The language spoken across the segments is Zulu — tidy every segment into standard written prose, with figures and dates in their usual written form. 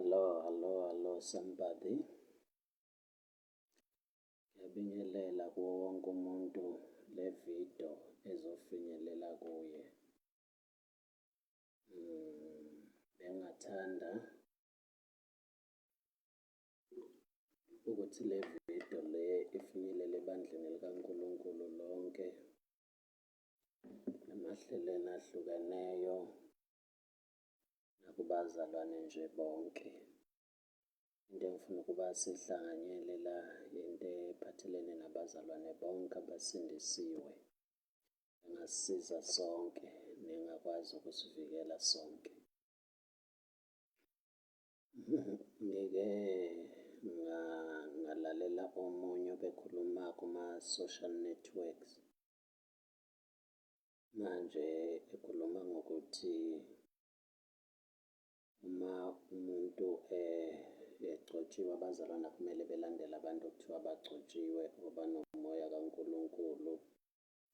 Hello, hello, hello somebody. Ngiyabingelela kuwo wonke umuntu le video ezofinyelela kuye. Bengingathanda ukuthi le video le ifinyelele ebandleni likaNkulunkulu lonke, emahlelweni ahlukeneyo, nakubazalwane nje bonke. Into engifuna ukuba sihlanganyele la into ephathelene nabazalwane bonke abasindisiwe, engasisiza sonke nengakwazi ukusivikela sonke. Ngike ngalalela omunye obekhuluma kuma-social networks, manje ekhuluma ngokuthi uma umuntu egcotshiwe, abazalwane akumele belandele abantu okuthiwa bagcotshiwe or banomoya kaNkulunkulu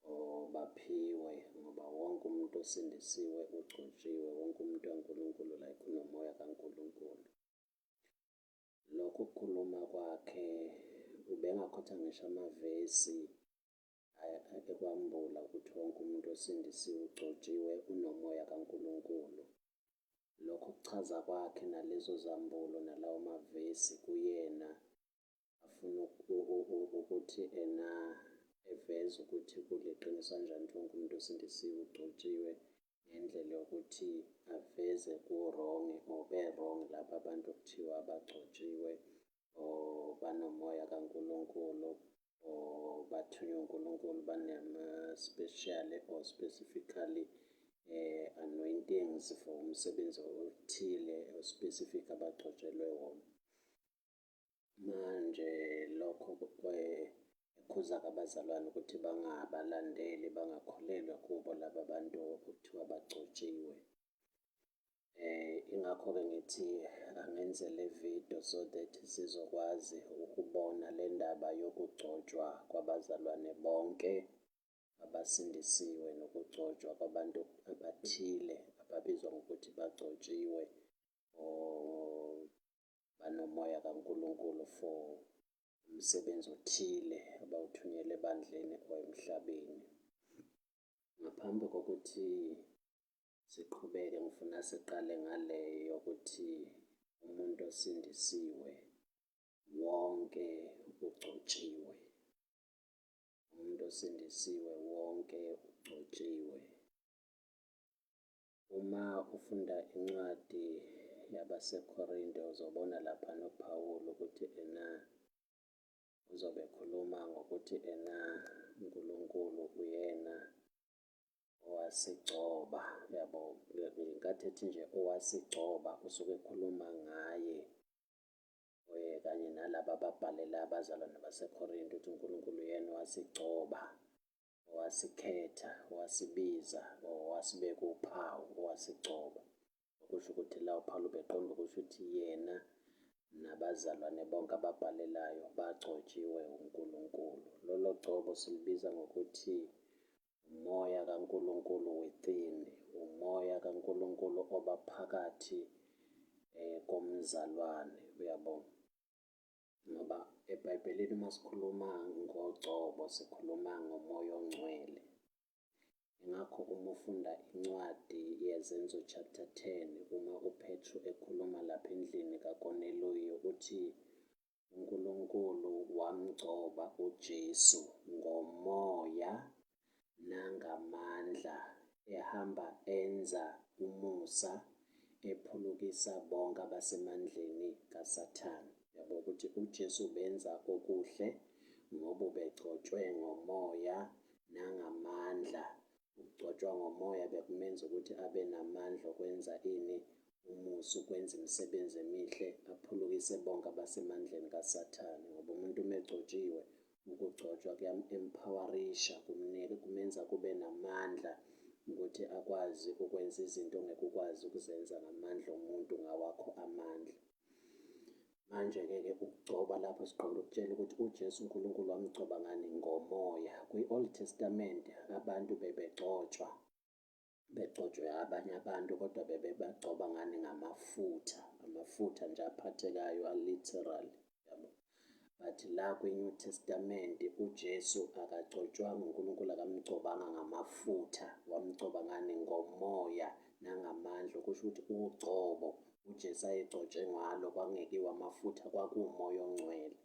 or baphiwe ngoba wonke umuntu osindisiwe ugcotshiwe, wonke umuntu kaNkulunkulu like unomoya kaNkulunkulu. Lokho kukhuluma kwakhe ubengakhotha ngisho amavesi ekwambula ukuthi wonke umuntu osindisiwe ugcotshiwe unomoya kaNkulunkulu. Lokho kuchaza kwakhe nalezo zambulo nalawo mavesi kuyena afuna ukuthi ena eveze ukuthi kuliqiniso kanjani ukuthi wonke umuntu osindisiwe ugcotshiwe ngendlela yokuthi aveze ku-wrong or be-wrong laba abantu okuthiwa abagcotshiwe or banomoya kaNkulunkulu or bathunywe uNkulunkulu banama-special or specifically anointings for umsebenzi othile o-specific abagcotshelwe wona. Manje lokho ekhuza-ke abazalwane ukuthi bangabalandeli, bangakholelwa kubo laba bantu okuthiwa bagcotshiwe. Ingakho-ke ngithi angenze le video so that sizokwazi ukubona le ndaba yokugcotshwa kwabazalwane bonke abasindisiwe nokugcotshwa kwabantu abathile ababizwa ngokuthi bagcotshiwe or banomoya kaNkulunkulu for umsebenzi othile abawuthunyelwe ebandleni or emhlabeni. Ngaphambi kokuthi siqhubeke, ngifuna siqale ngale yokuthi umuntu osindisiwe wonke ugcotshiwe. Umuntu osindisiwe wonke ugcotshiwe. Uma ufunda incwadi yabaseKorinte uzobona lapha noPawulu ukuthi ena uzobe ekhuluma ngokuthi ena uNkulunkulu uyena owasigcoba, uyabo. Ngenkathi ethi nje owasigcoba usuke ekhuluma ngaye kanye nalaba ababhalela abazalwane baseKorinte ukuthi uNkulunkulu uyena owasigcoba, owasikhetha, owasibiza, owasibeka uphawu, owasigcoba. Okusho ukuthi la uPawulu ubeqonde ukusho ukuthi yena nabazalwane bonke ababhalelayo bagcotshiwe uNkulunkulu. Lolo gcobo silubiza ngokuthi umoya kaNkulunkulu within, umoya kaNkulunkulu oba phakathi komzalwane, uyabo. Ngoba eBhayibhelini uma sikhuluma ngogcobo sikhuluma ngomoya ongcwele. Ingakho uma ufunda incwadi yeZenzo chapter 10 uma uPetru ekhuluma lapha endlini kaKorneliyu uthi uNkulunkulu wamgcoba uJesu ngomoya nangamandla, ehamba enza umusa, ephulukisa bonke abasemandleni kaSathane. Yabo ukuthi uJesu ubenza okuhle ngoba ubegcotshwe ngomoya nangamandla. Ukugcotshwa ngomoya bekumenza ukuthi abe namandla okwenza ini? Umusa, ukwenza imisebenzi emihle, aphulukise bonke abasemandleni kaSathane. Ngoba umuntu uma egcotshiwe, ukugcotshwa kuyam-empowerisha, kumnika, kumenza kube namandla ukuthi akwazi ukwenza izinto ongeke ukwazi ukuzenza ngamandla omuntu ngawakho amandla. Manje-ke ke ukugcoba lapho siqonde ukutshela ukuthi uJesu uNkulunkulu wamgcoba ngani? Ngomoya. Kwi-Old Testament abantu bebegcotshwa, begcotshwe abanye abantu kodwa bebebagcoba ngani? Ngamafutha. Amafutha nje aphathekayo a-literal, yabo. But la kwi-New Testament uJesu akagcotshwanga, uNkulunkulu akamgcobanga ngamafutha, wamgcoba ngani? Ngomoya nangamandla. Okusho ukuthi ugcobo uJesu ayegcotshwe ngalo kwakungekiwo amafutha, kwakuwumoya ongcwele.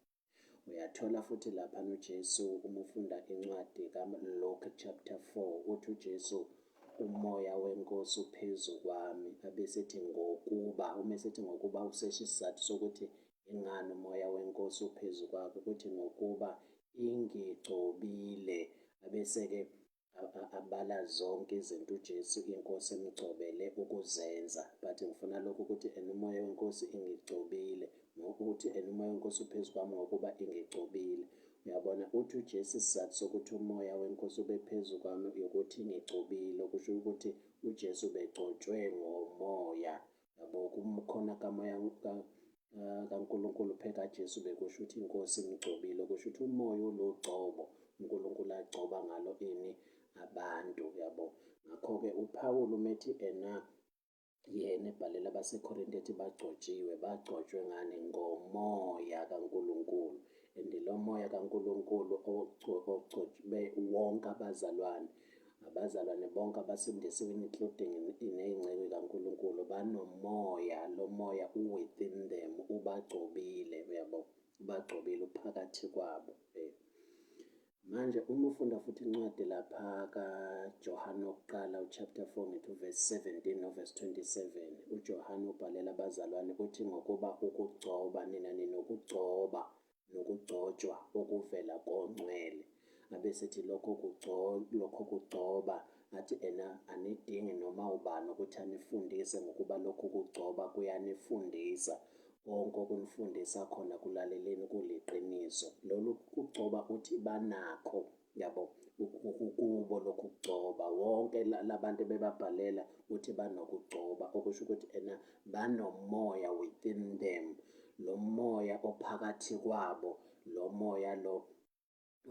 Uyathola futhi laphana uJesu uma ufunda incwadi kaLuke chapter 4 uthi uJesu umoya wenkosi uphezu kwami abesethi ngokuba uma esethi ngokuba usesho isizathu sokuthi ingani umoya wenkosi uphezu kwakhe ukuthi ngokuba ingigcobile abese-ke abala zonke izinto uJesu inkosi emgcobele ukuzenza but ngifuna lokhu ukuthi and umoya wenkosi ingigcobile ngokuthi and umoya wenkosi uphezu kwami ngokuba ingigcobile. Uyabona uthi uJesu isizathu sokuthi umoya wenkosi ube phezu kwami ukuthi ingigcobile okusho ukuthi uJesu ubegcotshwe ngomoya yabo kumkhona kamoya kaNkulunkulu pheka Jesu bekusho ukuthi inkosi imgcobile kusho ukuthi umoya olugcobo uNkulunkulu agcoba ngalo ini abantu yabo. Ngakho-ke uPawulu umethi ena yena ebhalela abaseKorinte ethi bagcotshiwe, bagcotshwe ngani? Ngomoya kaNkulunkulu. And lo moya kaNkulunkulu ogcotshwe wonke abazalwane, abazalwane bonke abasindisiwe including ney'nceku kaNkulunkulu banomoya, lo moya u-within them, ubagcobile, uyabo, ubagcobile uphakathi kwabo. Manje uma ufunda futhi incwadi lapha kaJohane wokuqala uchapter 4 ngithi uverse 17 noverse 27 uJohane ubhalela abazalwane uthi ngokuba ukugcoba nina ninokugcoba nokugcotshwa okuvela kongcwele abesethi lokho lokho kugcoba athi ena anidingi noma ubani ukuthi anifundise ngokuba lokhu kugcoba kuyanifundisa konke okunifundisa khona kulaleleni kuliqiniso. Lolu kugcoba uthi banakho yabo kubo lokhu kugcoba wonke labantu bebabhalela uthi banokugcoba okusho ukuthi ena banomoya within them lo moya ophakathi kwabo lo moya lo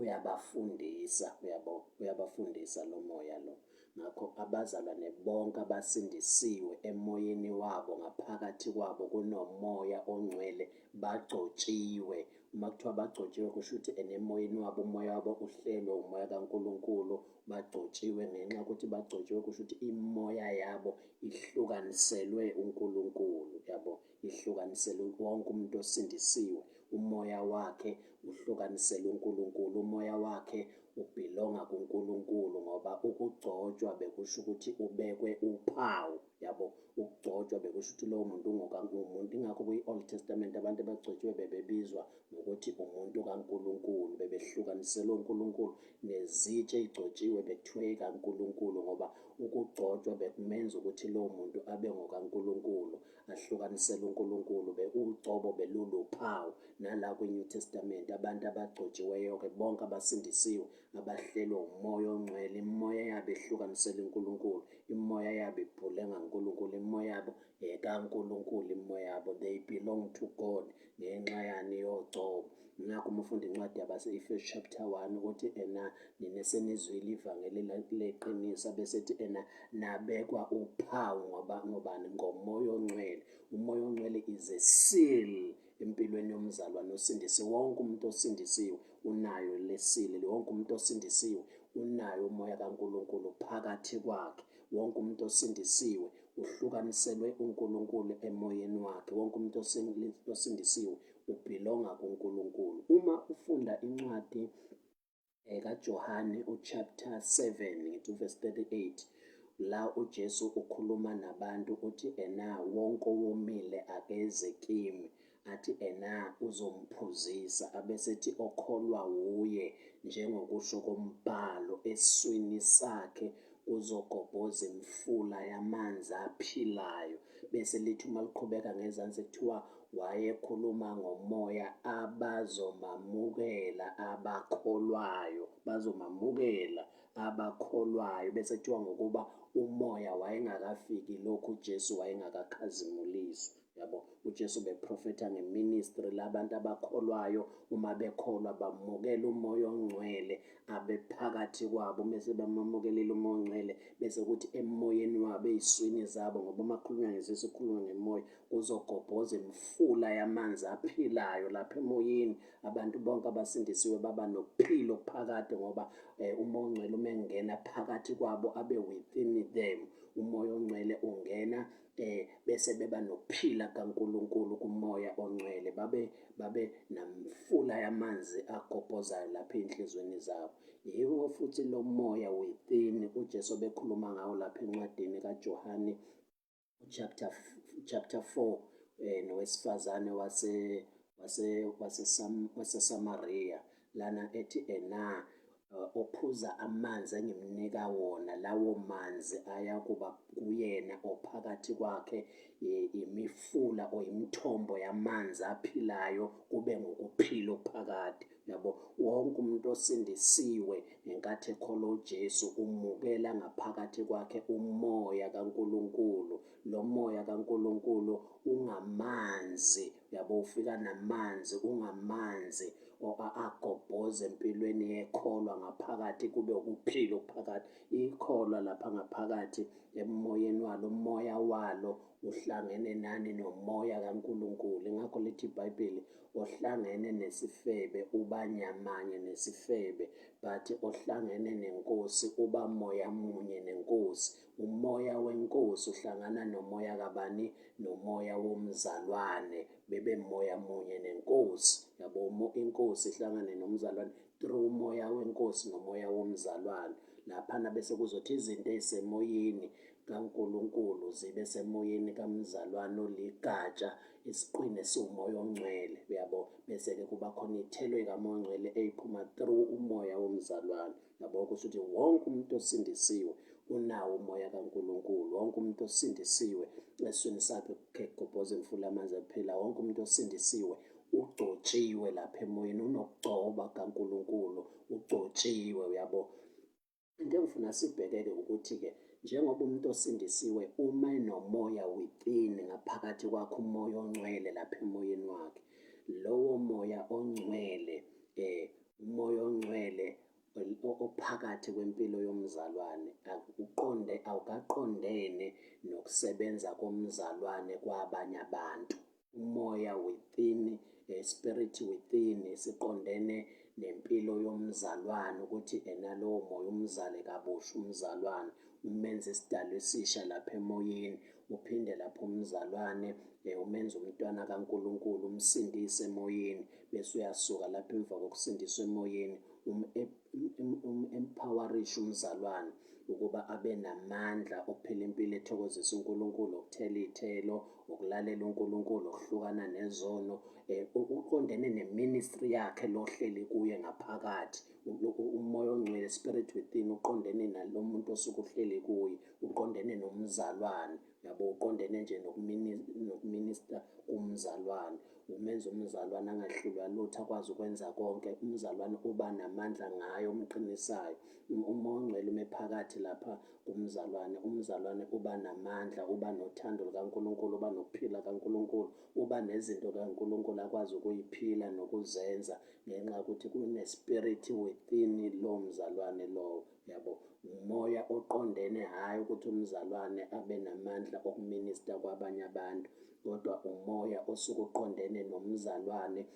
uyabafundisa uyabo uyabafundisa lo moya lo. Ngakho abazalwane bonke abasindisiwe emoyeni wabo ngaphakathi kwabo kunomoya ongcwele bagcotshiwe. Uma kuthiwa bagcotshiwe kusho ukuthi enemoyeni wabo umoya wabo uhlelwe umoya kaNkulunkulu bagcotshiwe ngenxa yokuthi bagcotshiwe kusho ukuthi imoya yabo ihlukaniselwe uNkulunkulu yabo. Ihlukaniselwe wonke umuntu osindisiwe umoya wakhe uhlukaniselwe uNkulunkulu umoya wakhe ubhilonga kuNkulunkulu ngoba ukugcotshwa bekusho ukuthi ubekwe uphawu yabo ukugcotshwa bekusho ukuthi lowo muntu ungokamuntu ingakho kwi-Old Testament abantu abagcotshiwe bebebizwa ngokuthi umuntu kaNkulunkulu bebehlukaniselwe uNkulunkulu nezitsha ey'gcotshiwe bekuthiwe kaNkulunkulu ngoba ukugcotshwa bekumenza ukuthi lowo muntu abe ngokaNkulunkulu ahlukanisele uNkulunkulu ugcobo beluluphawu nala kwi-New Testament abantu abagcotshiweyo-ke bonke abasindisiwe abahlelwe umoya ongcwele imimoya yabo ihlukanisele uNkulunkulu imimoya yabo ibhule ngaNkulunkulu imimoya yabo ekaNkulunkulu imimoya yabo they belong to God ngenxa yani yogcobo. Nakho uma ufunda incwadi yabase-Efesu chapter 1 ukuthi ena nina senizwile ivangeli leqiniso abesethi ena nabekwa uphawu ngoba ngobani ngomoya ongcwele. Umoya ongcwele is a seal empilweni yomzalwane osindisiwe. Wonke umuntu osindisiwe unayo le seal, wonke umuntu osindisiwe unayo umoya kaNkulunkulu phakathi kwakhe. Wonke umuntu osindisiwe uhlukaniselwe uNkulunkulu emoyeni wakhe. Wonke umuntu osindisiwe ubhilonga kuNkulunkulu. Uma ufunda incwadi kaJohane uchapter 7 ngithi uverse 38 la uJesu ukhuluma nabantu uthi ena wonke owomile akeze kimi athi ena uzomphuzisa abesethi okholwa wuye njengokusho kombhalo eswini sakhe kuzogobhoza imifula yamanzi aphilayo bese lithi uma liqhubeka ngezansi kuthiwa wayekhuluma ngomoya abazomamukela abakholwayo bazomamukela abakholwayo bese kuthiwa ngokuba umoya wayengakafiki lokhu uJesu wayengakakhazimuliswa yabo. UJesu beprofetha ngeministry labantu abakholwayo, uma bekholwa bamukela uMoya oNgcwele abephakathi kwabo. Uma sebamukelile uMoya oNgcwele, bese kuthi emoyeni wabo, ey'swini zabo, ngoba uma kukhulunywa ngesisu kukhulunywa ngemoya, kuzogobhoza imifula yamanzi aphilayo lapha emoyeni. Abantu bonke abasindisiwe baba nokuphila okuphakade, ngoba uMoya oNgcwele uma engena phakathi kwabo abe within them, uMoya oNgcwele ungena bese beba nokuphila kaNkuluNkulu kuMoya oNgcwele, babe namfula yamanzi agobhozayo lapha ey'nhliziyweni zabo. Yiwo futhi lo moya within uJesu obekhuluma ngawo lapha encwadini kaJohane chapter 4, nowesifazane waseSamaria lana ethi ena ophuza amanzi engimnika wona, lawo manzi ayakuba kuyena ophakathi kwakhe imifula or imithombo yamanzi aphilayo, kube ngukuphila okuphakade. Yabo, wonke umuntu osindisiwe ngenkathi ekholwa uJesu umukela ngaphakathi kwakhe umoya kaNkuluNkulu. Lo moya kaNkuluNkulu ungamanzi, yabo, ufika namanzi, ungamanzi agobhoza empilweni yekholwa ngaphakathi, kube ukuphila okuphakathi. Ikholwa lapha ngaphakathi emoyeni walo, umoya walo uhlangene nani, nomoya kaNkuluNkulu. Ingakho lithi iBhayibheli, ohlangene nesifebe uba nyamanye nesifebe, but ohlangene nenkosi uba moya munye nenkosi. Umoya wenkosi uhlangana nomoya kabani? Nomoya womzalwane, bebe moya munye nenkosi. Yabo, inkosi ihlangane nomzalwane through umoya wenkosi nomoya womzalwane. Laphana bese kuzothi izinto ey'semoyeni kaNkuluNkulu zibe semoyeni kamzalwane oligatsha isiqwini esiwumoya ongcwele, uyabo. Bese-ke kuba khona iy'thelo ey'kamoya ongcwele ey'phuma through umoya womzalwane. Yabo, kusho ukuthi wonke umuntu osindisiwe unawo umoya kaNkuluNkulu. Wonke umuntu osindisiwe esiswini sakhe kugobhoza imfula amanzi aphila. Wonke umuntu osindisiwe ugcotshiwe lapha emoyeni, unokugcoba kaNkuluNkulu, ugcotshiwe, uyabo. Into engifuna sibhekeke ukuthi-ke njengoba umuntu osindisiwe uma enomoya within ngaphakathi kwakhe, umoya ongcwele lapha emoyeni wakhe, lowo moya ongcwele umoya ongcwele ophakathi kwempilo yomzalwane uqonde awukaqondene nokusebenza komzalwane kwabanye abantu. Umoya within, spirit within, siqondene nempilo yomzalwane, ukuthi ena lowo moya umzale kabusha umzalwane, umenze isidalwa esisha lapha emoyeni, uphinde lapho umzalwane umenze umntwana kaNkuluNkulu, umsindise emoyeni, bese uyasuka lapho emva kokusindiswa emoyeni um-empowerishe umzalwane ukuba abe namandla okuphila impilo ethokozisa uNkulunkulu, ukuthela iy'thelo, ukulalela uNkulunkulu, ukuhlukana nezono, uqondene neministry yakhe lohleli kuye ngaphakathi. Umoya ongcwele, spirit within, uqondene nalo muntu osuke uhleli kuye, uqondene nomzalwane, yabo, uqondene nje nokuminista kumzalwane, umenza umzalwane angahlulwa lutho, akwazi ukwenza konke. Umzalwane uba namandla ngayo omqinisayo. Umoya ongcwele ume phakathi lapha kumzalwane, umzalwane uba namandla, uba nothando lukaNkuluNkulu, uba nokuphila kaNkuluNkulu, uba nezinto kaNkuluNkulu akwazi ukuyiphila nokuzenza, ngenxa yokuthi kune-spirit within lowo mzalwane lowo, yabo. Umoya oqondene, hhayi ukuthi umzalwane abe namandla okuminista kwabanye abantu, kodwa umoya osuke uqondene nomzalwane,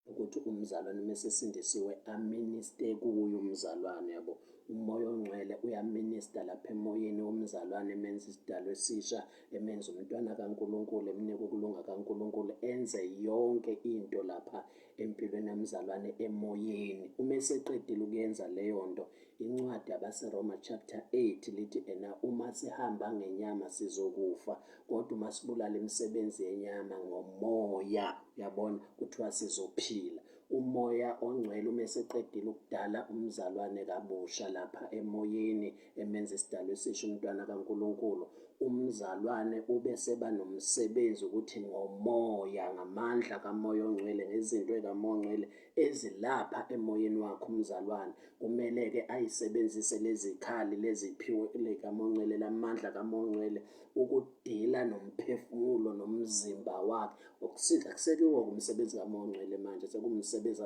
ukuthi umzalwane uma esesindisiwe aministe kuye umzalwane, yabo. Umoya ongcwele uyaminista lapha emoyeni womzalwane, emenza isidalwa esisha, emenza umntwana kaNkuluNkulu, emnika ukulunga kaNkuluNkulu, enze yonke into lapha empilweni yomzalwane emoyeni. Uma eseqedile ukuyenza leyo nto, incwadi yabaseRoma chapter 8 lithi ena uma sihamba ngenyama sizokufa, kodwa uma sibulala imisebenzi yenyama ngomoya, uyabona, kuthiwa sizophila. Umoya ongcwele uma eseqedile ukudala umzalwane kabusha lapha emoyeni, emenza isidalwa esisha umntwana kaNkuluNkulu, umzalwane ube seba nomsebenzi ukuthi ngomoya, ngamandla kamoya ongcwele, ngezinto ezikamoya ongcwele ezilapha emoyeni wakhe umzalwane, kumele-ke ayisebenzise lezi khali leziphiwo likamoya ongcwele, lamandla kamoya ongcwele ukudila nomphefumulo nomzimba wakhe. Ukusiza kusekuwo umsebenzi kaMoya oNgcwele manje, sekumsebenzi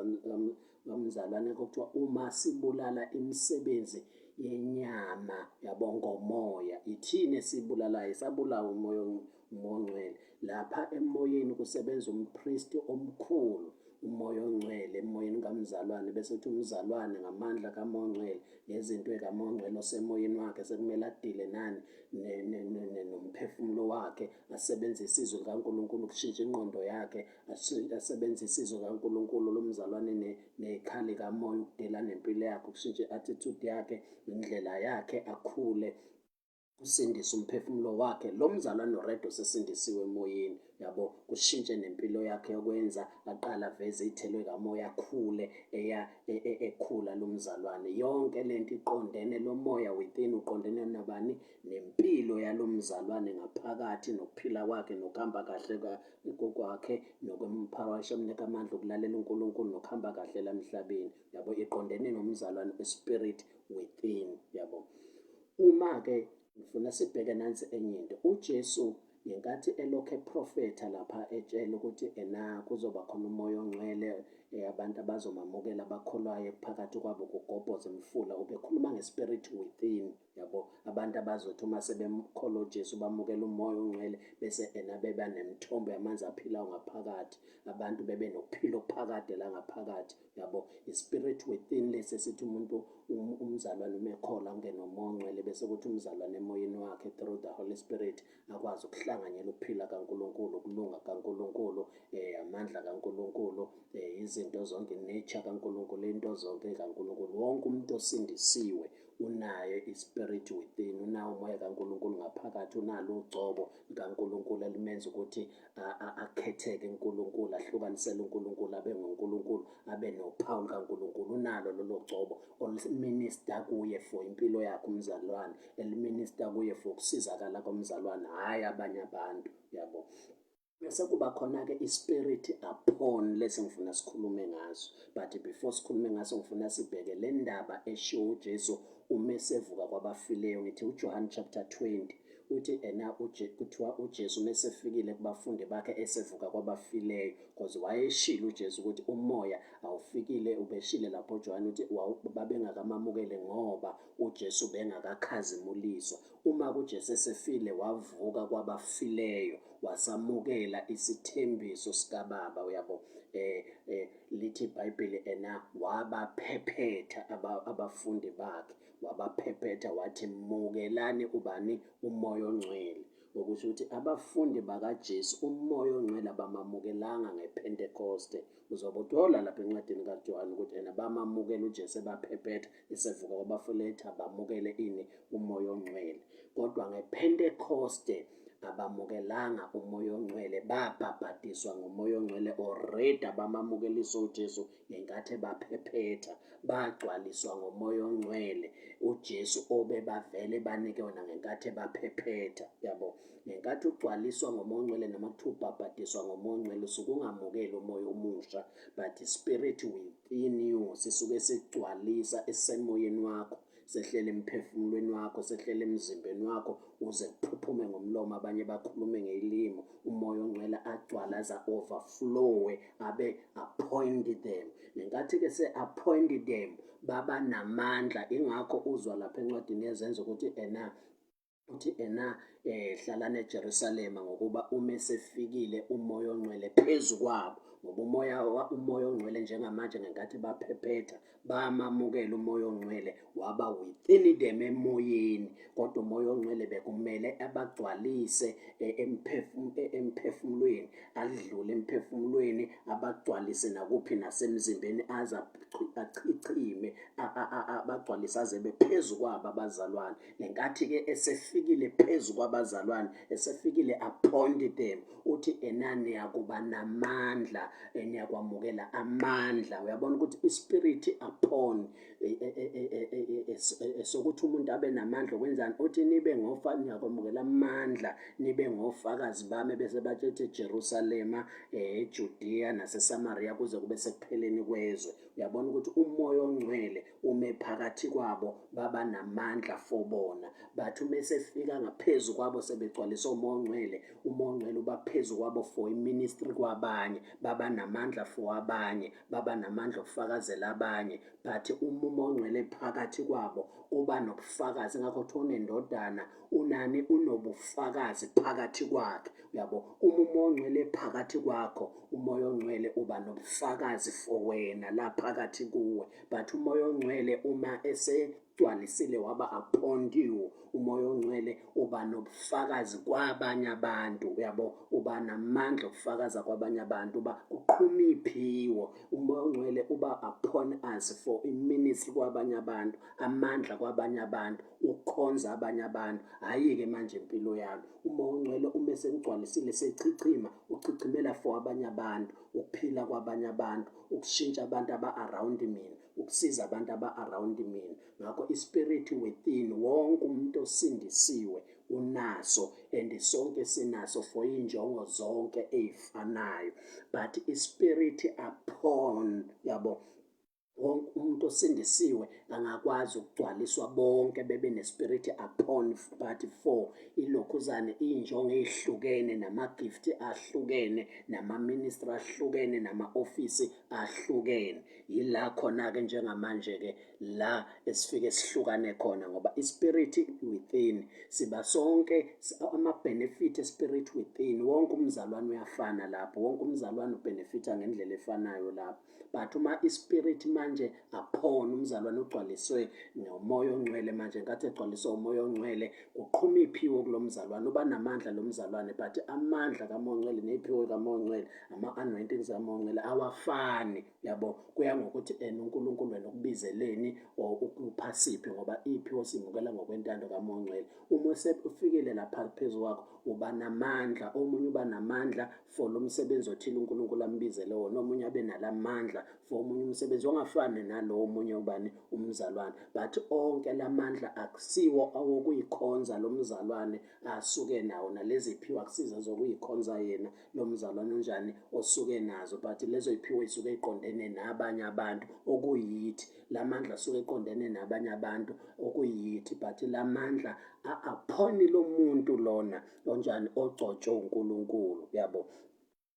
kamzalwane kokuthiwa uma sibulala imisebenzi yenyama yabo ngomoya, ithini esibulalayo? Isabulawa umoya ongcwele. Lapha emoyeni kusebenza umpristi omkhulu, umoya ongcwele emoyeni kamzalwane, bese kuthi umzalwane ngamandla kamoya ongcwele, ngezinto ekamoya ongcwele osemoyeni wakhe, sekumele adile nani nomphefumulo wakhe, asebenzise izwi likaNkulunkulu ukushintsha ingqondo yakhe, asebenzise izwi likaNkulunkulu lomzalwane nezikhali kamoya ukudila nempilo yakhe, ukushintsha i-attitude yakhe, indlela yakhe, akhule usindise umphefumulo wakhe. Lo mzalwane already osesindisiwe emoyeni, yabo, kushintshe nempilo yakhe yokwenza, aqala aveze iy'thelo kamoya, akhule eya ekhula lo mzalwane. Yonke lento iqondene, lo moya within uqondene nabani? Nempilo yalo mzalwane ngaphakathi, nokuphila kwakhe, nokuhamba kahle kwakhe, nokumphawasha emnika amandla okulalela uNkulunkulu, nokuhamba kahle la emhlabeni, yabo. Iqondene nomzalwane, spirit within, yabo. Uma-ke ngifuna sibheke nansi enye into, uJesu ngenkathi elokhu eprofetha lapha etshela ukuthi ena kuzoba khona umoya ongcwele, abantu abazomamukela abakholwayo phakathi kwabo kugobhoze imifula, ubekhuluma nge-spirit within, yabo. Abantu abazothi uma sebemkholwa uJesu bamukela umoya ongcwele, bese ena beba nemithombo yamanzi aphilayo ngaphakathi, abantu bebe nokuphila okuphakade la ngaphakathi, yabo. I-spirit within lesi esithi umuntu umzalwane uma ekholwa angene umoya ongcwele, bese kuthi umzalwane emoyeni wakhe through the Holy Spirit akwazi ukuhlanganyela ukuphila kaNkulunkulu, ukulunga kaNkulunkulu, amandla kaNkulunkulu, izinto zonke, nature kaNkulunkulu, into zonke kaNkulunkulu. Wonke umuntu osindisiwe unayo i-spirit within, unawo umoya kaNkulunkulu ngaphakathi, unalo ugcobo likaNkulunkulu elimenza ukuthi akhetheke uNkulunkulu, ahlukanisele uNkulunkulu, abe nguNkulunkulu, abe nophawu lukaNkulunkulu. Unalo lolo gcobo oluminister kuye for impilo yakhe umzalwane, eliminister kuye for ukusizakala komzalwane, hhayi abanye abantu, yabo. Bese kuba khona-ke i-spirit upon lesi ngifuna sikhulume ngaso, but before sikhulume ngaso ngifuna sibheke le ndaba eshiwo uJesu uma esevuka kwabafileyo. Ngithi uJohn chapter 20 uthi ena kuthiwa uJesu uma esefikile kubafundi bakhe esevuka kwabafileyo, because wayeshilo uJesu ukuthi umoya awufikile, ubeshile lapho uJohn uthi babengakamamukele ngoba uJesu bengakakhazimuliswa. Uma kuJesu esefile wavuka kwabafileyo, wasamukela isithembiso sikaBaba, uyabo. Lithi iBhayibheli ena wabaphephetha abafundi bakhe, wabaphephetha wathi mukelani ubani? Umoya ongcwele. Okusho ukuthi abafundi bakaJesu umoya ongcwele abamamukelanga ngePhentekoste. Uzobuthola lapha encwadini kaJohane ukuthi ena bamamukela uJesu ebaphephetha esevuka kwabafuletha, bamukele ini? Umoya ongcwele. Kodwa ngePhentekoste abamukelanga umoya ongcwele, babhabhadiswa ngomoya ongcwele already. Abamamukelisa uJesu ngenkathi ebaphephetha, bagcwaliswa ngomoya ongcwele uJesu obebavele banike wona ngenkathi ebaphephetha, yabo. Ngenkathi ugcwaliswa ngomoya ongcwele noma kuthiwa ubhabhadiswa ngomoya ongcwele, usuke ungamukeli umoya omusha, but spirit within you sisuke sigcwalisa esemoyeni wakho, sehlele emphefumulweni wakho, sehlele emzimbeni wakho, uze kuphuphume ngomlomo, abanye bakhulume ngeyilimi, umoya ongcwele agcwala aze overflowe, abe appoint them. Ngenkathi-ke se-appoint them, baba namandla. Ingakho uzwa lapha encwadini yeZenzo ukuthi ena uthi ena hlalani eJerusalema, ngokuba uma esefikile umoya ongcwele phezu kwabo, ngoba umoya ongcwele njengamanje ngenkathi baphephetha bamamukela umoya ongcwele, waba within them emoyeni. Kodwa umoya ongcwele bekumele abagcwalise emphefumulweni, adlule emphefumulweni, abagcwalise nakuphi? Nasemzimbeni, aze achichime, abagcwalise aze bephezu kwabo abazalwane. Ngenkathi-ke esefikile phezu kwabazalwane, esefikile upon them, uthi ena niyakuba namandla, niyakwamukela amandla. Uyabona ukuthi i-spirit upon sokuthi umuntu abe namandla okwenzani? Uthi nibe ngofa, niyakwamukela amandla, nibe ngofakazi bami, bese batshethe eJerusalema, eJudea naseSamaria, kuze kube sekupheleni kwezwe. Uyabona ukuthi uMoya oNgcwele ume phakathi kwabo, baba namandla for bona. Bathi uma esefika ngaphezu kwabo sebegcwaliswe uMoya oNgcwele, uMoya oNgcwele uba phezu kwabo for iministry kwabanye, baba namandla for abanye, baba namandla okufakazela abanye. But uma uMoya oNgcwele phakathi kwabo uba nobufakazi. Ngakho kuthiwa unendodana unani unobufakazi phakathi kwakhe. Uyabo, uma uMoya oNgcwele phakathi kwakho, uMoya oNgcwele uba nobufakazi for wena la phakathi kuwe. But uMoya oNgcwele uma esegcwalisile waba upon you, uMoya oNgcwele uba nobufakazi kwabanye abantu. Uyabo, uba namandla okufakaza kwabanye abantu, uba kuqhuma iphiwo. UMoya oNgcwele uba upon us for iministry kwabanye abantu, amandla kwabanye abantu, ukukhonza abanye abantu. Hhayi-ke manje impilo yami, uMoya oNgcwele uma esengigcwalisile sechichima, uchichimela for abanye abantu, ukuphila kwabanye abantu, ukushintsha abantu aba-around mina, ukusiza abantu aba-around mina. Ngakho ispirit within wonke umuntu osindisiwe unaso, and sonke sinaso for iy'njongo zonke ey'fanayo. But ispirit upon, yabo, wonke umuntu osindisiwe angakwazi ukugcwaliswa bonke bebe nespirit upon, but for ilokhuzane iy'njongo ey'hlukene nama-gift ahlukene nama-ministry ahlukene nama-ofisi ahlukene. Yila khona-ke njengamanje-ke la esifike sihlukane khona, ngoba ispirit within siba sonke ama-benefit espirit within. Wonke umzalwane uyafana lapho, wonke umzalwane ubenefitha ngendlela efanayo lapho. But uma ispirit manje upon umzalwane ugcwaliswe ngoMoya oNgcwele, manje nkathi egcwaliswe uMoya oNgcwele kuqhuma iphiwo kulo mzalwane, uba namandla lo mzalwane. But amandla kaMoya oNgcwele ney'phiwo kaMoya oNgcwele, ama-anointings kaMoya oNgcwele awafani. Yabo, kuya ngokuthi ena uNkulunkulu wena ukubizeleni or ukupha siphi, ngoba iy'phiwo simukela ngokwentando kaMoya oNgcwele. Uma ufikile lapha phezu kwakho uba namandla, omunye uba namandla for lo msebenzi othile uNkulunkulu ambizele wona, omunye abe nalamandla for omunye umsebenzi ongafani nalo omunye ubani umzalwane. But onke lamandla akusiwo awokuyikhonza lo mzalwane asuke nawo, nalezi ziphiwo akusizo zokuyikhonza yena lo mzalwane onjani osuke nazo, but lezo ziphiwo isuke iqondene nabanye abantu okuyithi. Lamandla asuke eqondene nabanye abantu okuyithi, but lamandla a-upon lo muntu lona onjani ogcotshwe uNkulunkulu. Yabo,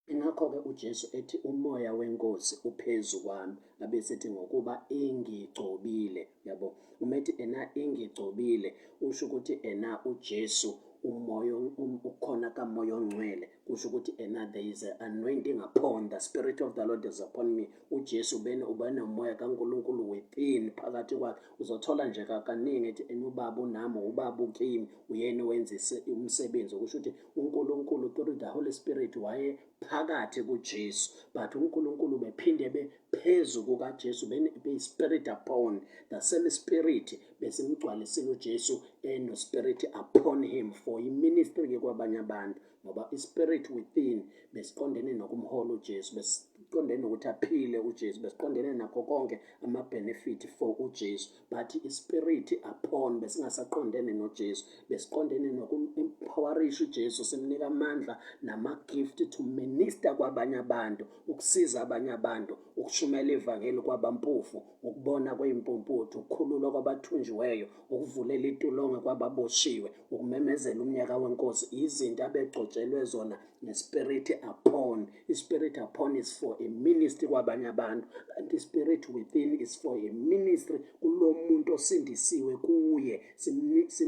ingakho-ke uJesu ethi uMoya weNkosi uphezu kwami, abesethi ngokuba ingigcobile. Yabo, uma ethi ena ingigcobile, usho ukuthi ena uJesu umoya ukhona kaMoya oNgcwele, kusho ukuthi ena there is an anointing upon, the spirit of the Lord is upon me. UJesu bene ubenomoya kaNkulunkulu within phakathi kwakhe. Uzothola nje kaningi ethi ena ubaba unami, ubaba ukimi, uyena owenza umsebenzi. Okusho ukuthi uNkulunkulu through the Holy Spirit waye phakathi kuJesu, but uNkulunkulu bephinde bephezu kukaJesu, be-spirit upon, the same spirit besimgcwalisile uJesu eno spirit upon him for iministry kwabanye abantu. Ngoba ispirit within besiqondene nokumhola uJesu, besiqondene nokuthi aphile uJesu, besiqondene nakho konke ama-benefit for uJesu. But ispirit upon besingasaqondene noJesu, besiqondene nokum-empowerisha uJesu, simnika amandla nama-gift to minister kwabanye abantu, ukusiza abanye abantu, ukushumayela ivangeli kwabampofu, ukubona kwey'mpumputhu, ukukhululwa kwabathunjiweyo, ukuvulela itulongo kwababoshiwe, ukumemezela umnyaka wenkosi. Izinto abegcotshelwe zona ngespirit upon. Ispirit upon is for a ministry kwabanye abantu, kanti ispirit within is for a ministry kulo muntu osindisiwe kuye,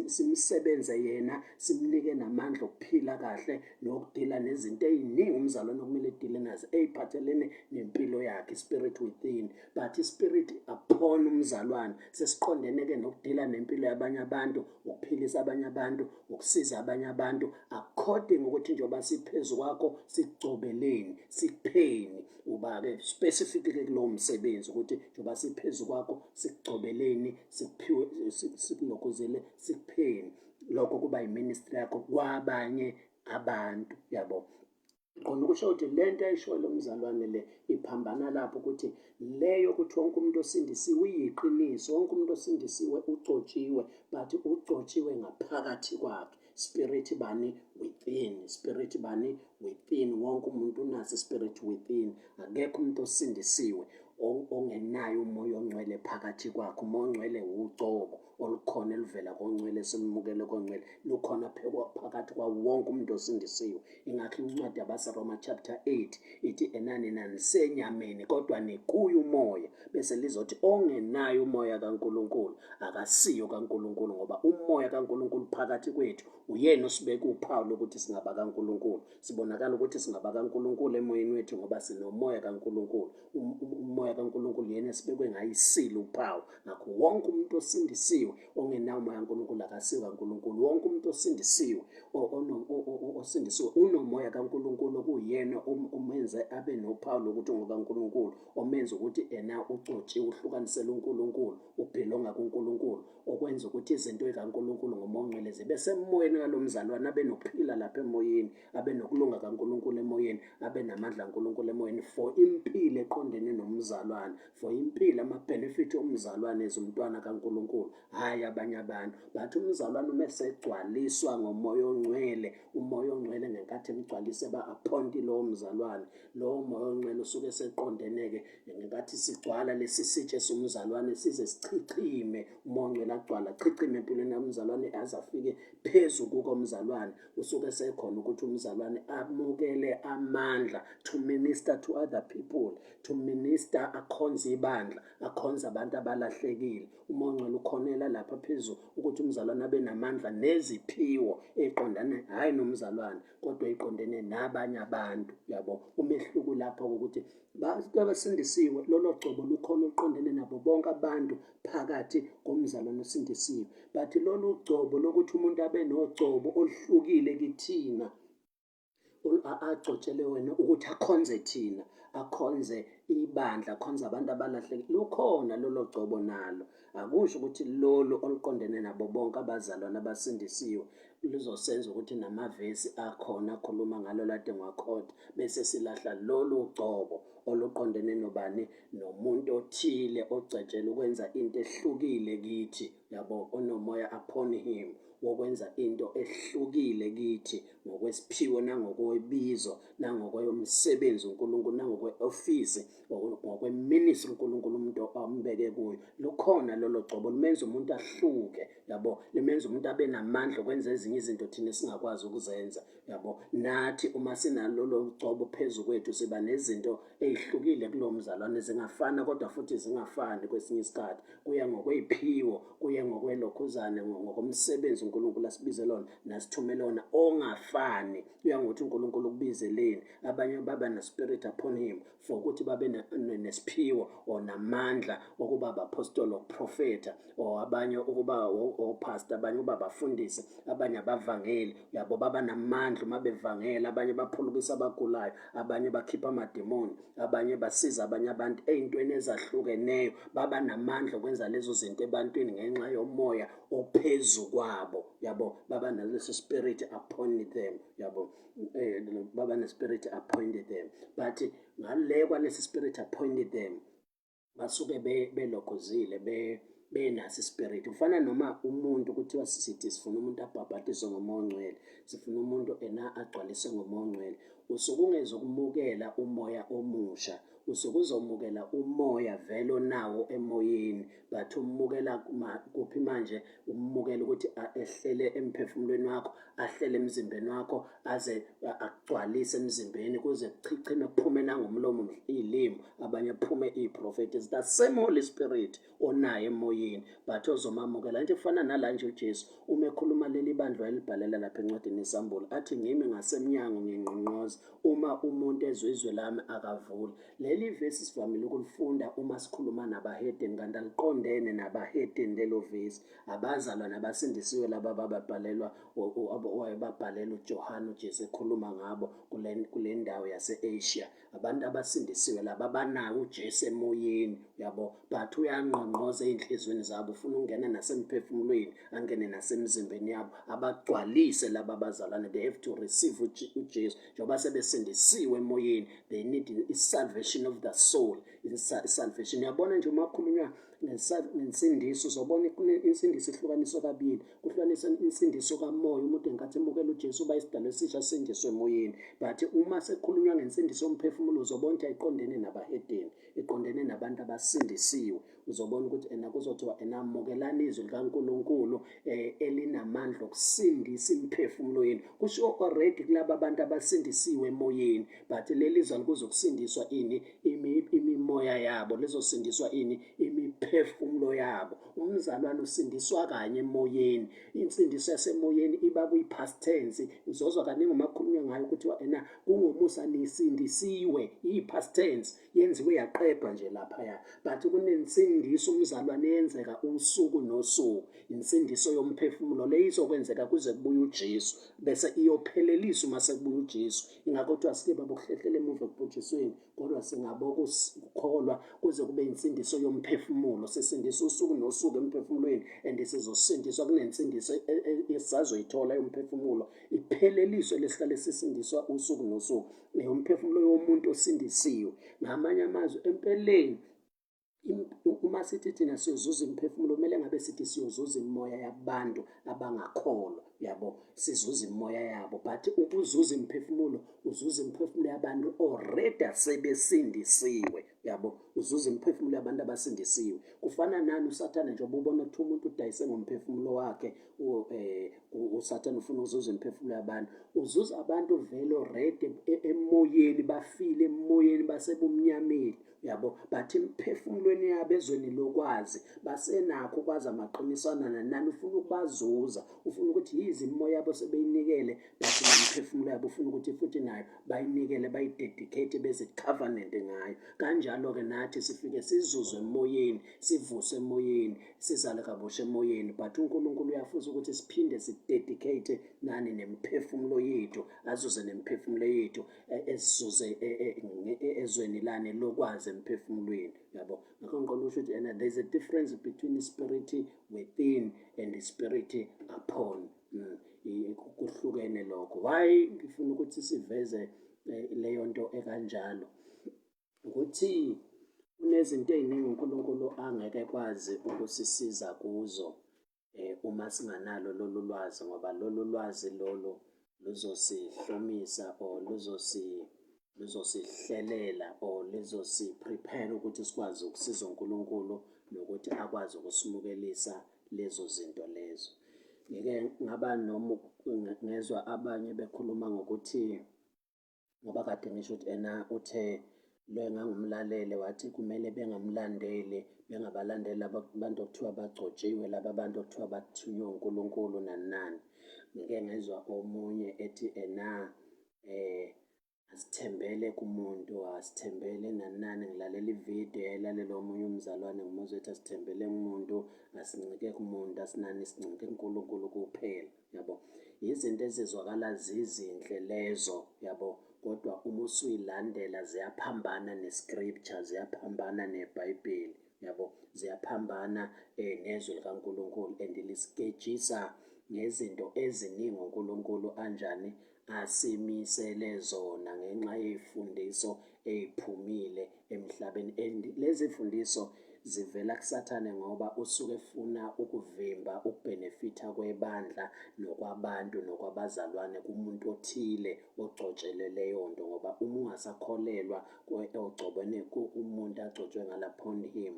simsebenze yena, simnike namandla okuphila kahle nokudila nezinto ey'ningi umzalwane okumele edile nazo ey'phathelene nempilo yakhe, spirit within. But ispirit upon umzalwane sesiqondene-ke nokudila nempilo yabanye abantu, ukuphilisa abanye abantu, ukusiza abanye abantu, according ukuthi njengoba siphezu kwakho sikugcobeleni, sikupheni, uba-ke specifically kulowo msebenzi ukuthi njengoba siphezu kwakho sikugcobeleni, sikuphiwe, sikulokhuzele, sikupheni. Lokho kuba yiministry yakho kwabanye abantu. Yabo, khona ukusho ukuthi le nto ayishoyo lo mzalwane le iphambana lapho, ukuthi leyo ukuthi wonke umuntu osindisiwe uyiqiniso, wonke umuntu osindisiwe ugcotshiwe, but ugcotshiwe ngaphakathi kwakhe, spirit bani within, spirit bani within. Wonke umuntu unaso spirit within. Akekho umuntu osindisiwe Ongenayo umoya ongcwele phakathi kwakhe. Umoya ongcwele wugcobo olukhona eluvela kongcwele, esilumukele kongcwele, lukhona phakathi kwawo wonke umuntu osindisiwe. Ingakho incwadi yabaseRoma chapter 8 ithi enani nanisenyameni kodwa nikuye umoya, bese lizothi ongenayo umoya kaNkulunkulu akasiyo kaNkulunkulu, ngoba umoya kaNkulunkulu phakathi kwethu uyena osibeka uphawu lokuthi singaba kaNkulunkulu. Sibonakala ukuthi singaba kaNkulunkulu emoyeni wethu ngoba sinomoya kaNkulunkulu. Umoya kaNkulunkulu yena esibekwe ngayo isilo uphawu. Ngakho wonke umuntu osindisiwe ongenawo umoya kaNkulunkulu akasiwo kaNkulunkulu. Wonke umuntu osindisiwe osindisiwe unomoya kaNkulunkulu okuyena omenze abe nophawu lokuthi ungokaNkulunkulu, omenza ukuthi ena ucotshiwe, uhlukanisele uNkulunkulu, ubhilonga kuNkulunkulu, okwenza ukuthi izinto zikaNkulunkulu ngomoya ongcwele zibe semoyeni kalo mzalwane, abe nokuphila lapha emoyeni, abe nokulunga kaNkulunkulu emoyeni, abe namandla kaNkulunkulu emoyeni, for impilo eqondene nomzalwane, for impilo, ama-benefit omzalwane as umntwana kaNkulunkulu, hhayi abanye abantu. But umzalwane uma esegcwaliswa ngomoya ongcwele, umoya ongcwele ngenkathi emgcwalise ba-appointi lowo mzalwane, lowo moya ongcwele usuke seqondene-ke ngenkathi sigcwala lesi sitshe somzalwane size sichichime, umoya ongcwele agcwala achichime empilweni yomzalwane aze afike phezu kukomzalwane, usuke sekhona ukuthi umzalwane amukele amandla to minister to other people, to minister, akhonze ibandla, akhonze abantu abalahlekile. Umoya ongcwele ukhonela lapha phezu ukuthi umzalwane abe namandla neziphiwo eqondane hhayi nomzalwane kodwa iqondene nabanye abantu, yabo. Umehluko lapho ukuthi abasindisiwe lolo gcobo lukhona oluqondene nabo bonke abantu phakathi komzalwane osindisiwe, but lolu gcobo lokuthi umuntu abe nogcobo oluhlukile kithina agcotshele wena ukuthi akhonze thina, akhonze ibandla, akhonze abantu abalahlekile, lukhona lolo gcobo nalo. Akusho ukuthi lolu oluqondene nabo bonke abazalwane abasindisiwe luzosenza ukuthi namavesi akhona akhuluma ngalo lade ngiwakhotha bese silahla lolu gcobo oluqondene nobani, nomuntu othile ogcetshelwe ukwenza into ehlukile kithi, yabo, onomoya upon him wokwenza into ehlukile kithi ngokwesiphiwo nangokwebizo nangokwemsebenzi uNkulunkulu nangokwe-ofisi ngokweministry uNkulunkulu umuntu ambeke kuyo. Lukhona lolo gcobo lumenza umuntu ahluke, yabo, limenza umuntu abe namandla okwenza ezinye izinto thina esingakwazi ukuzenza, yabo. Nathi uma sinalolo gcobo phezu kwethu siba nezinto ezihlukile kulo mzalwane, zingafana kodwa futhi zingafani kwesinye isikhathi, kuya ngokweyiphiwo, kuye ngokwelokhuzane, ngokomsebenzi uNkulunkulu asibize lona nasithumele wona ongafani, kuya ngokuthi uNkulunkulu ukubizeleni. Abanye baba ne-spirit upon him for ukuthi babe nesiphiwo or namandla okuba abapostoli, okuprofetha, or abanye ukuba opastor, abanye ukuba abafundisi, abanye abavangeli, yabo, baba namandla uma bevangela, abanye baphulukisa abagulayo, abanye bakhipha amademoni, abanye basiza abanye abantu ey'ntweni ezahlukeneyo, baba namandla okwenza lezo zinto ebantwini ngenxa yomoya ophezu kwabo, yabo, baba naleso spirit upon them, yabo, baba ne-spirit appointed them. But ngale kwalesi spirit appointed them basuke belokhozile benaso ispirit. Kufana noma umuntu kuthiwa sithi sifuna umuntu abhabhadiswe ngomoya ongcwele, sifuna umuntu ena agcwaliswe ngomoya ongcwele, usuke ungezokumukela umoya omusha, usuke uzomukela umoya vele onawo emoyeni, but umukela kuphi manje? Umukela ukuthi ehlele emphefumulweni wakho, ahlele emzimbeni wakho, aze akugcwalise emzimbeni kuze kuchichime kuphume nangomlomo iy'limi, abanye kuphume iy'profethi. It's the same Holy Spirit onayo emoyeni, but ozomamukela. Into efana nala nje uJesu uma ekhuluma leli bandla wayelibhalela lapha encwadini yeSambulo, athi ngimi ngasemnyango ngingqongqoza, uma umuntu ezwe izwi lami akavule. Leli vesi sivamile ukulifunda uma sikhuluma nabahedeni, kanti aliqondene nabahedeni lelo vesi. Abazalwane abasindisiwe laba bababhalelwa wayebabhalela uJohane uJesu ekhuluma ngabo kule ndawo yase-Asia. Abantu abasindisiwe laba banawo uJesu emoyeni, yabo, but uyangqongqoza ey'nhliziyweni zabo, ufuna ukungena nasemphefumulweni, angene nasemzimbeni yabo, abagcwalise laba bazalwane. They have to receive uJesu njengoba sebesindisiwe emoyeni. They need i-salvation of the soul, i-salvation. Uyabona nje uma kukhulunywa Ngensindiso uzobona insindiso ihlukaniswe kabili. Kuhlukaniswe insindiso kamoya, umuntu ngenkathi emukela uJesu uba isidalwa esisha asindiswe emoyeni. But uma sekukhulunywa ngensindiso yomphefumulo uzobona ukuthi ayiqondene nabahedeni, iqondene nabantu abasindisiwe. Uzobona ukuthi ena kuzothiwa ena mukelani izwi likaNkulunkulu elinamandla okusindisa imiphefumulo yenu. Kusho already kulaba bantu abasindisiwe emoyeni, but leli zwi alikuzokusindiswa ini imimoya yabo, lizosindiswa ini imiphefumulo yabo. Umzalwane usindiswa kanye emoyeni. Insindiso yasemoyeni iba kwi-past tense. Uzozwa kaningi uma kukhulunywa ngayo kuthiwa ena kungomusa nisindisiwe, iyi-past tense yenziwe yaqedwa nje laphaya. But kunensindiso umzalwane eyenzeka usuku nosuku, insindiso yomphefumulo le izokwenzeka kuze kubuye uJesu, bese iyopheleliswa uma sekubuya uJesu. Ingakho kuthiwa sike babokuhlehlela emuva ekubhujisweni, kodwa singabokukholwa kuze kube insindiso yomphefumulo. Sisindiswa usuku nosuku emphefumulweni and sizosindiswa kunensindiso esisazoyithola yomphefumulo ipheleliswe lesihlale sisindiswa usuku nosuku umphefumulo yomuntu osindisiwe. Ngamanye amazwi, empeleni uma sithi thina siyozuza imiphefumulo kumele ngabe sithi siyozuza imimoya yabantu abangakholwa, yabo, sizuza imimoya yabo. But ukuzuza imiphefumulo, uzuza imiphefumulo yabantu already asebesindisiwe, yabo, uzuza imiphefumulo yabantu abasindisiwe. Kufana nani uSathane nje ubona ukuthi umuntu udayise ngomphefumulo wakhe, uSathane ufuna ukuzuza imiphefumulo yabantu, uzuza abantu vele already emoyeni, bafile emoyeni, basebumnyameni, yabo, but emphefumulweni yabo ezweni lokwazi basenakho ukwazi amaqiniso ananani. Ufuna ukubazuza, ufuna ukuthi yize imimoya yabo sebeyinikele, but nemiphefumulo yabo ufuna ukuthi futhi nayo bayinikele, bayidedicate, beze-covenant ngayo. Kanjalo-ke nathi sifike sizuzwe emoyeni, sivuswe emoyeni, sizale kabusha emoyeni, but uNkulunkulu uyafusa ukuthi siphinde sidedicate nani nemiphefumulo yethu, azuze nemiphefumulo yethu, esizuze ezweni lani lokwazi emphefumulweni, yabo. Ngakho ngiqonda usho ukuthi ena there's a difference between spirit within and the spirit upon. Kuhlukene lokho. Why ngifuna ukuthi siveze leyo nto ekanjalo, ukuthi kunezinto ey'ningi uNkulunkulu angeke kwazi ukusisiza kuzo uma singanalo lolu lwazi, ngoba lolu lwazi lolu luzosihlomisa or luzosihlelela or lizosi-prepare ukuthi sikwazi ukusiza uNkulunkulu nokuthi akwazi ukusimukelisa lezo zinto lezo. Ngike ngaba noma ngezwa abanye bekhuluma ngokuthi, ngoba kade ngisho ukuthi ena uthe lo engangumlalele wathi kumele bengamlandeli, bengabalandeli laba bantu okuthiwa bagcotshiwe, laba bantu okuthiwa bathunywe uNkulunkulu nani nani. Ngike ngezwa omunye ethi ena asithembele kumuntu, asithembele nani nani. Ngilalela ividiyo eyayilalela omunye umzalwane, ngimuzwa ethi asithembele kumuntu, asincike kumuntu, asinani, sincike kuNkulunkulu kuphela, yabo. Izinto ezizwakala zizinhle lezo, yabo, kodwa uma usuyilandela ziyaphambana ne-scripture, ziyaphambana neBhayibheli, yabo, ziyaphambana nezwi likaNkulunkulu and lisigejisa ngezinto eziningi uNkulunkulu anjani asimisele zona ngenxa yey'fundiso ey'phumile emhlabeni. And lezi fundiso zivela kuSathane, ngoba usuke efuna ukuvimba ukubhenefitha kwebandla nokwabantu nokwabazalwane kumuntu othile ogcotshelwe leyo nto. Ngoba uma ungasakholelwa ogcobene umuntu agcotshwe ngala upon him,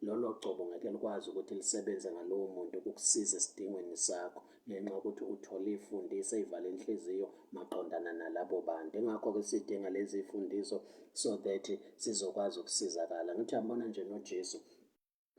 lolo gcobo ngeke likwazi ukuthi lisebenze ngalowo muntu ukukusiza esidingweni sakho, ngenxa yokuthi uthole iy'fundiso ey'vala inhliziyo maqondana nalabo bantu. Ingakho-ke sidinga lezi fundiso so that sizokwazi ukusizakala. Ngithi uyabona nje noJesu,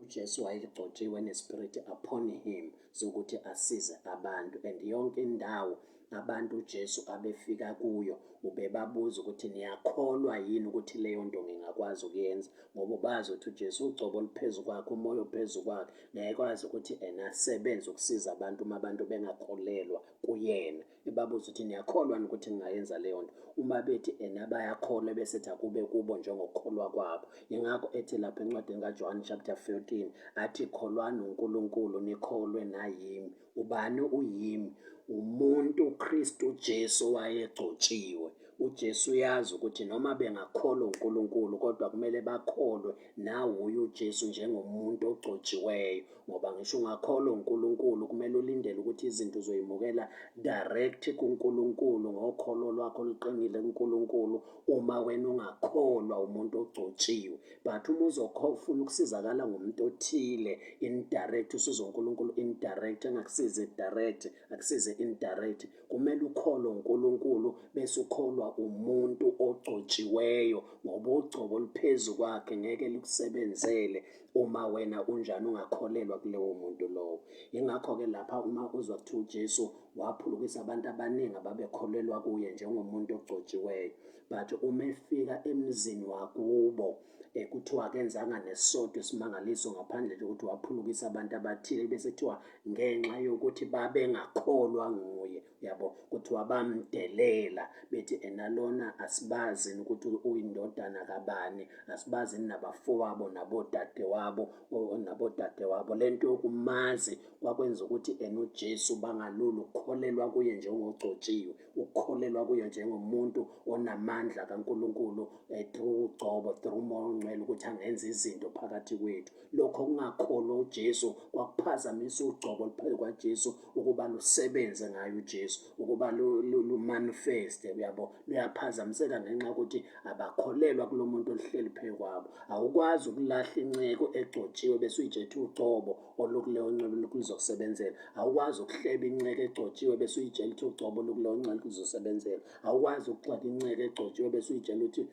uJesu wayegcotshiwe ne-spirit upon him sokuthi asize abantu, and yonke indawo abantu uJesu abefika kuyo ubebabuza ukuthi niyakholwa yini ukuthi leyo nto ngingakwazi ukuyenza, ngoba bazi ukuthi uJesu ugcobo oluphezu kwakhe, umoya ophezu kwakhe, ngeke kwazi ukuthi ena asebenze ukusiza abantu uma abantu bengakholelwa kuyena. Ebabuza ukuthi niyakholwa yini ukuthi ngingayenza leyo nto, uma bethi ena bayakholwa, bese ethi akube kubo njengokukholwa kwabo. Ingakho ethi lapha encwadini kaJohn chapter 14 athi kholwani uNkulunkulu nikholwe nayimi. Ubani uyimi? Umuntu uKristu Jesu wayegcotshiwe. UJesu uyazi ukuthi noma bengakholwa uNkulunkulu kodwa kumele bakholwe nawuye uJesu njengomuntu ogcotshiweyo, ngoba ngisho ungakholwa uNkulunkulu kumele ulindele ukuthi izinto uzoyimukela direct kuNkulunkulu ngokholo lwakho oluqinile kuNkulunkulu uma wena ungakholwa umuntu ogcotshiwe. But uma uzofuna ukusizakala ngomuntu othile indirect, usizo uNkulunkulu indirect, engakusizi direct, akusize indirect. Kumele ukholwe uNkulunkulu bese ukholwa umuntu ogcotshiweyo, ngoba ugcobo oluphezu kwakhe ngeke lukusebenzele uma wena unjani ungakholelwa kulowo muntu lowo. Yingakho-ke lapha uma uzwa kuthiwa uJesu waphulukisa abantu abaningi ababekholelwa kuye njengomuntu ogcotshiweyo, but uma efika emzini wakubo kuthiwa akenzanga nesisodwa isimangaliso ngaphandle nje ukuthi waphulukisa abantu abathile, bese kuthiwa ngenxa yokuthi babengakholwa nguye, yabo, kuthiwa bamdelela bethi enalona asibazi ukuthi uyindodana kabani, asibazi nabafowabo nabodadewabo nabodadewabo. Lento yokumazi kwakwenza ukuthi ena uJesu bangalula ukukholelwa kuye njengogcotshiwe, ukukholelwa kuye njengomuntu onamandla kaNkulunkulu through ugcobo, through uMoya oNgcwele ukuthi angenza izinto phakathi kwethu. Lokho kungakholwa uJesu kwakuphazamisa ugcobo oluphezu kwaJesu ukuba lusebenze ngayo uJesu, ukuba lumanifeste, uyabo, luyaphazamiseka ngenxa yokuthi abakholelwa kulo muntu oluhleli phezu kwabo. Awukwazi ukulahla inceku egcotshiwe bese uyitshetha ugcobo olukuleyo ncwebe lukuzokusebenzela. Awukwazi ukuhleba inceke egcotshiwe bese uyitshela ukuthi ugcobo olukuleyo ncwebe luzosebenzela. Awukwazi ukugxeka inceke egcotshiwe bese uyitshela ukuthi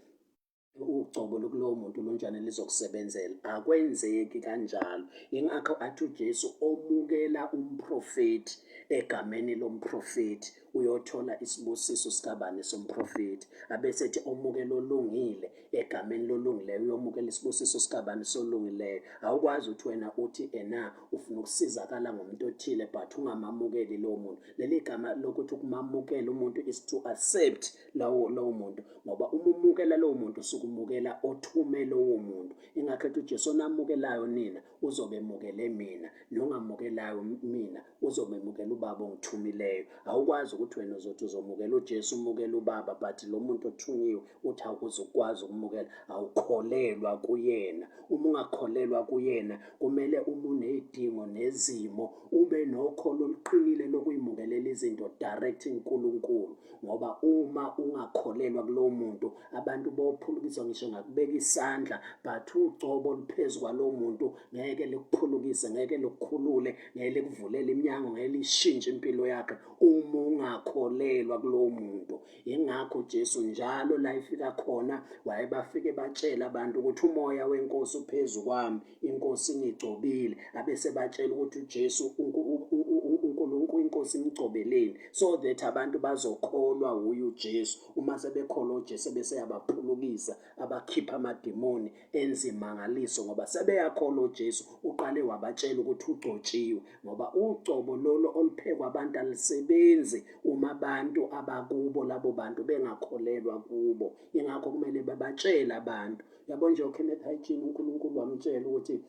ugcobo lokulowo muntu lunjani lizokusebenzela. Akwenzeki kanjalo. Ingakho athi uJesu omukela umprofethi egameni lomprofethi uyothola isibusiso sikabani somprofethi, abesethi omukela olungile egameni lolungileyo uyomukela isibusiso sikabani solungileyo. Awukwazi ukuthi wena uthi ena ufuna ukusizakala ngomuntu othile but ungamamukeli lowo muntu. Leli gama lokuthi ukumamukela umuntu is to accept lowo muntu, ngoba uma umukela lowo muntu usuke umukela othume lowo muntu. Ingakho ethi uJesu onamukelayo nina uzobe emukele mina, nongamukelayo mina uzobe emukela uBaba ongithumileyo. Awukwazi ukuthi wena uzothi uzomukela uJesu umukele uBaba, but lo muntu othunyiwe uthi awukuzukwazi ukumukela, awukholelwa kuyena. Uma ungakholelwa kuyena, kumele uma uney'dingo nezimo ube nokholo oluqinile lokuyimukelela izinto direct kuNkulunkulu, ngoba uma ungakholelwa kulowo muntu abantu bophulukiswa ngisho ngakubeka isandla, but ugcobo oluphezu kwalowo muntu ngeke likuphulukise, ngeke likukhulule, ngeke likuvulele iminyango, ngeke lishintshe impilo yakhe uma ungakholelwa kulowo muntu. Yingakho uJesu njalo la efika khona wayebafike batshela abantu ukuthi umoya wenkosi uphezu kwami, inkosi ingigcobile, abese batshela ukuthi uJesu uNkulunkulu inkosi imgcobeleni, so that abantu bazokholwa wuye uJesu. Uma sebekholwa uJesu bese yabaphulukisa, abakhipha amadimoni, enza imangaliso, ngoba sebeyakholwa uJesu. Uqale wabatshela ukuthi ugcotshiwe, ngoba ugcobo lolo oluphekwa abantu alusebenzi uma abantu abakubo labo bantu bengakholelwa kubo. Ingakho kumele babatshele abantu. Yabo nje uKenneth Hagin, uNkulunkulu wamtshela ukuthi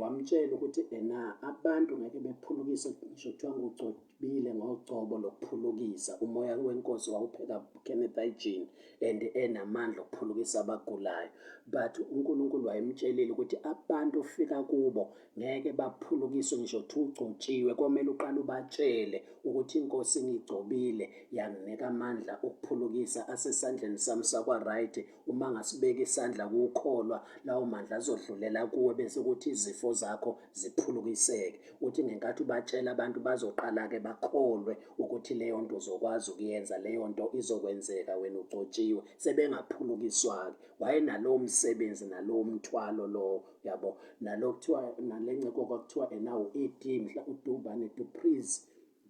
wamtshela ukuthi ena abantu ngeke bephulukise ngisho kuthiwa ngugcobile ngogcobo lokuphulukisa. Umoya wenkosi wawupheka Kenneth Hagin and enamandla okuphulukisa abagulayo, but uNkulunkulu wayemtshelile ukuthi abantu ofika kubo ngeke baphulukiswe ngisho kuthiwa ugcotshiwe. Komele uqale ubatshele ukuthi inkosi ingigcobile yanginika amandla okuphulukisa asesandleni sami sakwa-right. Uma ngasibeka isandla kukholwa, lawo mandla azodlulela kuwe bese kuthi izifo zakho ziphulukiseke. Uthi ngenkathi ubatshela abantu bazoqala-ke bakholwe ukuthi leyo nto uzokwazi ukuyenza, leyo nto izokwenzeka, wena ugcotshiwe, sebengaphulukiswa-ke. Wayenalowo msebenzi nalowo mthwalo lowo, yabo. Nalo kuthiwa nale nceko kwakuthiwa enawo ED mhla uDubane Dupreez,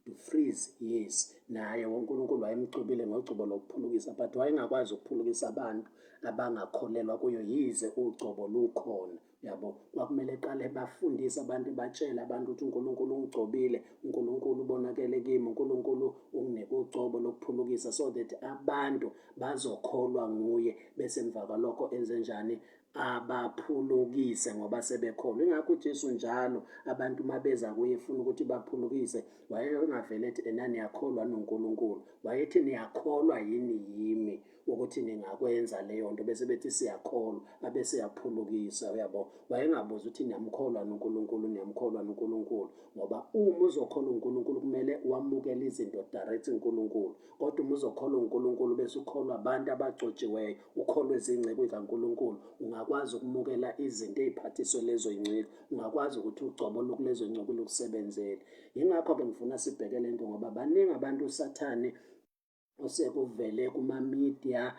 Dufreeze, yes, naye uNkulunkulu wayemgcobile ngogcobo lokuphulukisa, but wayengakwazi ukuphulukisa abantu abangakholelwa kuyo yize ugcobo lukhona, yabo. Kwakumele qale bafundise abantu, batshele abantu ukuthi uNkulunkulu ungigcobile, uNkulunkulu ubonakele kimi, uNkulunkulu unginike ugcobo lokuphulukisa, so that abantu bazokholwa nguye, bese emva kwalokho enze njani? Abaphulukise ngoba sebekholwa. Ingakho uJesu njalo abantu uma beza kuye efuna ukuthi baphulukise, wayengavele ethi ena niyakholwa noNkulunkulu. Wayethi niyakholwa yini yimi ukuthi ningakwenza leyo nto, bese bethi siyakholwa, abese yaphulukisa, uyabo. Wayengabuzi ukuthi niyamkholwa noNkulunkulu, niyamkholwa noNkulunkulu, ngoba uma uzokholwa uNkulunkulu kumele wamukele izinto direct uNkulunkulu. Kodwa uma uzokholwa uNkulunkulu bese ukholwa abantu abagcotshiweyo, ukholwe izinceku zikaNkulunkulu, ungakwazi ukumukela izinto eziphathiswe lezo zinceku, ungakwazi ukuthi ugcobo olukulezo zinceku lukusebenzele. Yingakho-ke ngifuna sibheke le nto ngoba baningi abantu uSathane osekuvele kuma-media,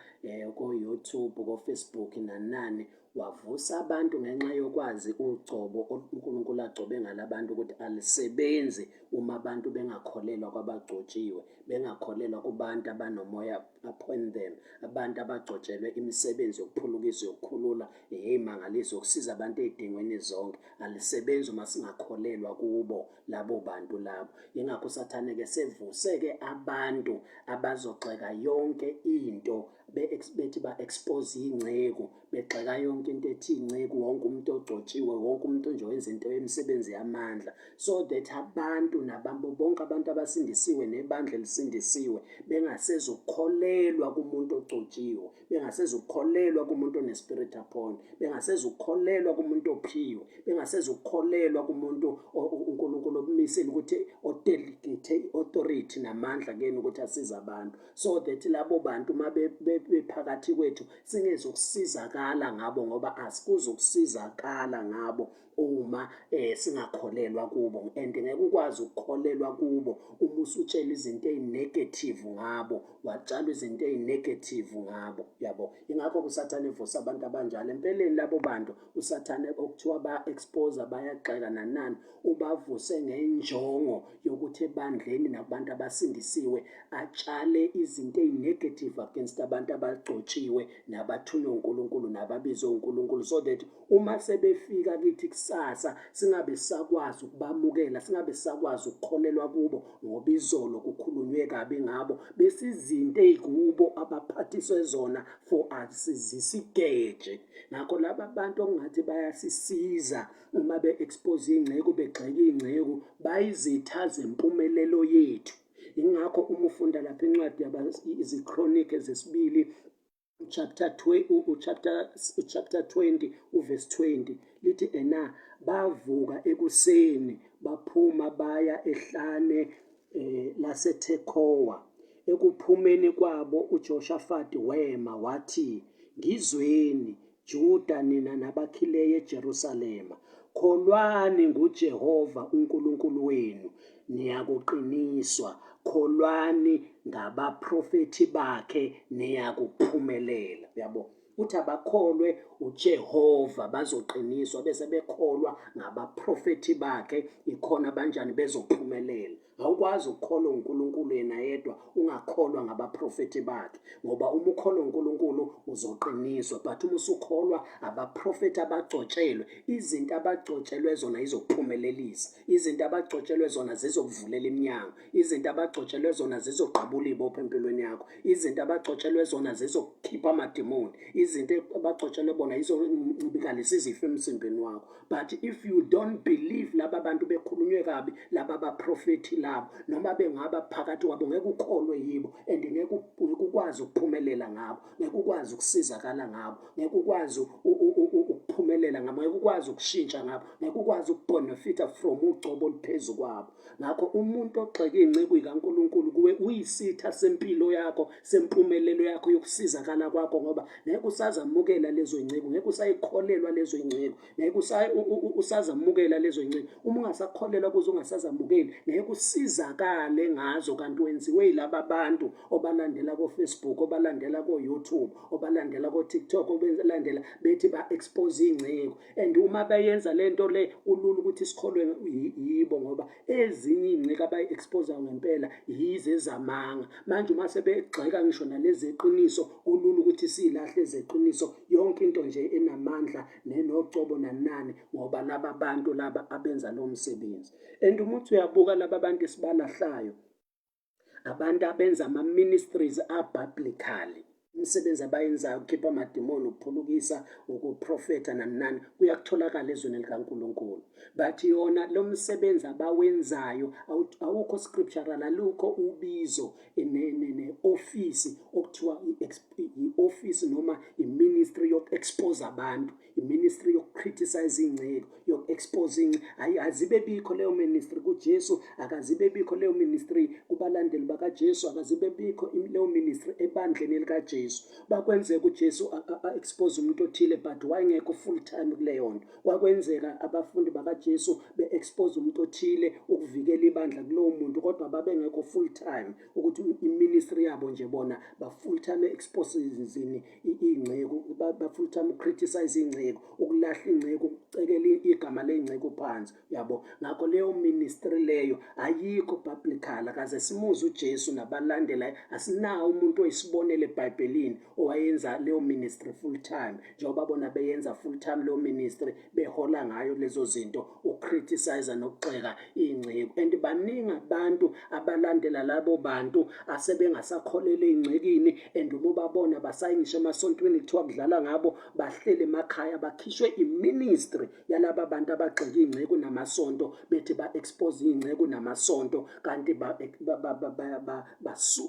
ko-YouTube, ko-Facebook nanani, wavusa abantu ngenxa yokwazi ugcobo uNkulunkulu agcobe ngalabantu ukuthi alisebenzi uma abantu bengakholelwa kwabagcotshiwe, bengakholelwa kubantu abanomoya upon them, abantu abagcotshelwe imisebenzi yokuphulukisa, yokukhulula, eyimangaliso, yokusiza abantu ey'dingweni zonke. Alisebenzi uma singakholelwa kubo labo bantu labo. Yingakho uSathane-ke sevuse-ke abantu abazogxeka yonke into, bethi ba-expose iy'nceku, begxeka yonke into ethi iy'nceku, wonke umuntu ogcotshiwe, wonke umuntu nje owenza into yemisebenzi yamandla, so that abantu nabambo bonke abantu abasindisiwe nebandla elisindisiwe bengasezukukholelwa kumuntu ogcotshiwe, bengasezukukholelwa kumuntu one-spirit upon, bengasezukukholelwa kumuntu ophiwe, bengasezukukholelwa kumuntu uNkulunkulu okumisile ukuthi odelegate i-authority namandla kuyena ukuthi asize abantu, so that labo bantu uma bephakathi kwethu singezokusizakala ngabo, ngoba asikuzokusizakala ngabo uma singakholelwa kubo. And ngeke ukwazi ukukholelwa kubo uma usutshela izinto ey'negative ngabo, watshalwa izinto ey'negative ngabo, yabo. Ingakho uSathane evusa abantu abanjalo. Empeleni labo bantu uSathane okuthiwa ba-expose, bayagxeka nanani, ubavuse ngenjongo yokuthi ebandleni nakubantu abasindisiwe atshale izinto ey'negative against abantu abagcotshiwe nabathunywe uNkulunkulu nababizwe uNkulunkulu, so that uma sebefika kithi kusasa singabe sisakwazi ukubamukela, singabe sisakwazi ukukholelwa kubo, ngoba izolo kukhulunywe kabi ngabo, besizinto ey'kubo abaphathiswe zona for zisigeje. Ngakho laba bantu okungathi bayasisiza uma be-expose iy'nceku, begxeka iy'nceku, bayizitha zempumelelo yethu. Ingakho uma ufunda lapha incwadi iziKronike zesibili chapter chapter 20 uverse 20 lithi ena bavuka ekuseni baphuma baya ehlane laseThekowa. Ekuphumeni kwabo uJoshafati wema wathi, ngizweni Juda nina nabakhileyo eJerusalema, kholwani nguJehova uNkulunkulu wenu, niyakuqiniswa, kholwani ngabaprofethi bakhe, niyakuphumelela. Yabo, uthi abakholwe uJehova bazoqiniswa, bese bekholwa ngabaprofethi bakhe, ikhona banjani bezophumelela. Awukwazi ukukholwa uNkulunkulu yena yedwa ungakholwa ngabaprofethi bakhe, ngoba uma ukholwa uNkulunkulu uzoqiniswa, but uma usukholwa abaprofethi abagcotshelwe, izinto abagcotshelwe zona izokuphumelelisa, izinto abagcotshelwe zona zizokuvulela iminyango, izinto abagcotshelwe zona zizogqabula ibopho empilweni yakho, izinto abagcotshelwe zona zizokukhipha amadimoni, izinto abagcotshelwe bona izoncibikalisa izifo emzimbeni wakho. But if you don't believe laba bantu bekhulunywe kabi, laba baprofethi labo, noma bengaba phakathi kwabo, ngeke ukholwe yibo, and ngeke ukwazi ukuphumelela ngabo, ngeke ukwazi ukusizakala ngabo, ngeke ukwazi ukuphumelela ngabo, ngeke ukwazi ukushintsha ngabo, ngeke ukwazi ukubenefita from ugcobo oluphezu kwabo. Ngakho umuntu ogxeka iy'nceku zikaNkulunkulu kuwe uyisitha sempilo yakho, sempumelelo yakho, yokusizakala kwakho, ngoba ngeke usazamukela lezo y'nceku, ngeke usayikholelwa lezo y'nceku, ngeke usazamukela lezo y'nceku. Uma ungasakholelwa kuzo, ungasazamukeli, ngeke usizakale ngazo, kanti wenziwe yilaba bantu obalandela ko-Facebook, obalandela ko-YouTube, obalandela ko-TikTok, obalandela bethi ba-expose iy'nceku. And uma beyenza lento le, kulula ukuthi sikholwe yibo, ngoba ezinye iy'nceku abayi-expose ngempela yize ezamanga. Manje uma sebegxeka ngisho nalezi eqiniso, kulula ukuthi siyilahle ezeqiniso, yonke into nje enamandla nenogcobo nanani, ngoba laba bantu laba abenza lo msebenzi. And uma uthi uyabuka laba bantu esibalahlayo, abantu abenza ama-ministries abiblically. Imisebenzi abayenzayo ukukhipha amadimoni, ukuphulukisa, ukuprofetha nani nani kuyakutholakala ezweni likaNkulunkulu. But yona lo msebenzi abawenzayo awukho scriptural, alukho ubizo ne-ofisi okuthiwa i-ofisi noma i-ministry yoku-expose abantu, i-ministry yoku-criticize iy'nceku, yoku-expose iy'nceku. Azibe bikho leyo ministry kuJesu, akazibe bikho leyo ministry kubalandeli bakaJesu, akazibe bikho leyo ministry ebandleni likaJesu. Bakwenzeka uJesu a-expose umuntu othile but wayengekho full time kuleyo nto. Kwakwenzeka abafundi bakaJesu be-expose umuntu othile ukuvikela ibandla kulowo muntu, kodwa babengekho full time ukuthi i-ministry yabo nje bona ba-full time e-exposing iy'nceku, ba-full time uku-criticize iy'nceku, ukulahla iy'nceku, ukucekela igama ley'nceku phansi, yabo. Ngakho leyo ministry leyo ayikho biblical. Akaze simuze uJesu nabalandela, asinawo umuntu oyisibonelo eBhayibhelini owayenza leyo ministry full time njengoba bona beyenza full time leyo ministry, behola ngayo lezo zinto, uku-criticize nokugxeka iy'nceku. And baningi abantu abalandela labo bantu asebengasakholelwa ey'ncekini, and uma ubabona basayi ngisho emasontweni, kuthiwa kudlala ngabo, bahlele emakhaya, bakhishwe i-ministry yalaba bantu abagxeka iy'nceku namasonto, bethi ba-expose iy'nceku namasonto, kanti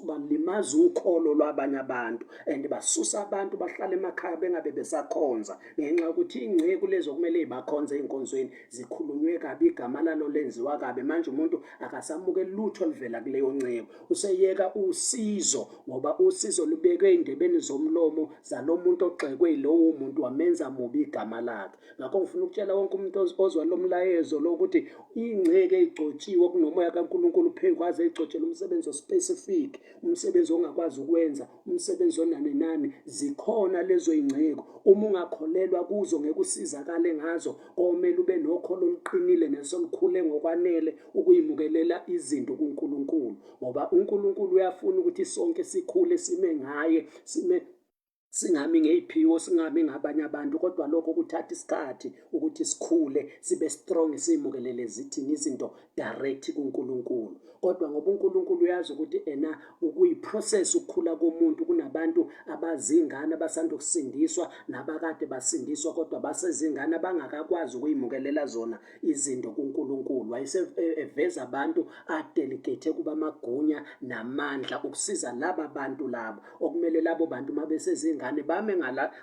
balimaza ukholo lwabanye abantu and basusa abantu bahlala emakhaya bengabe besakhonza, ngenxa yokuthi iy'nceku lezo kumele y'bakhonze ey'nkonzweni zikhulunywe kabi, igama lalo lenziwa kabi. Manje umuntu akasamukeli lutho oluvela kuleyo nceku, useyeka usizo ngoba usizo lubekwe ey'ndebeni zomlomo zalo muntu ogxekwe yilowo muntu wamenza mubi igama lakhe. Ngakho ngifuna ukutshela wonke umuntu ozwa lo mlayezo lo ukuthi iy'nceke ey'gcotshiwe kunomoya kaNkulunkulu phezu kwazo, ey'gcotshela umsebenzi o-specific, umsebenzi ongakwazi ukwenza, umsebenzi onani nani, zikhona lezo y'nceku. Uma ungakholelwa kuzo ngeke usizakale ngazo. Komele ube nokholo oluqinile nesolukhule ngokwanele ukuyimukelela izinto kuNkulunkulu, ngoba uNkulunkulu uyafuna ukuthi sonke sikhule, sime ngaye, sime singami ngey'phiwo, singami ngabanye abantu, kodwa lokho kuthatha isikhathi ukuthi sikhule, sibe strong, siyimukelele zithini izinto direct kuNkulunkulu. Kodwa ngoba uNkulunkulu uyazi ukuthi ena ukuyi-process ukukhula komuntu, kunabantu abazingane abasanda ukusindiswa nabakade basindiswa kodwa basezingane abangakakwazi ukuyimukelela zona izinto kuNkulunkulu, wayeseveza abantu a-delegate kuba amagunya namandla ukusiza laba bantu labo okumele labo bantu uma besezingane bame ngalaba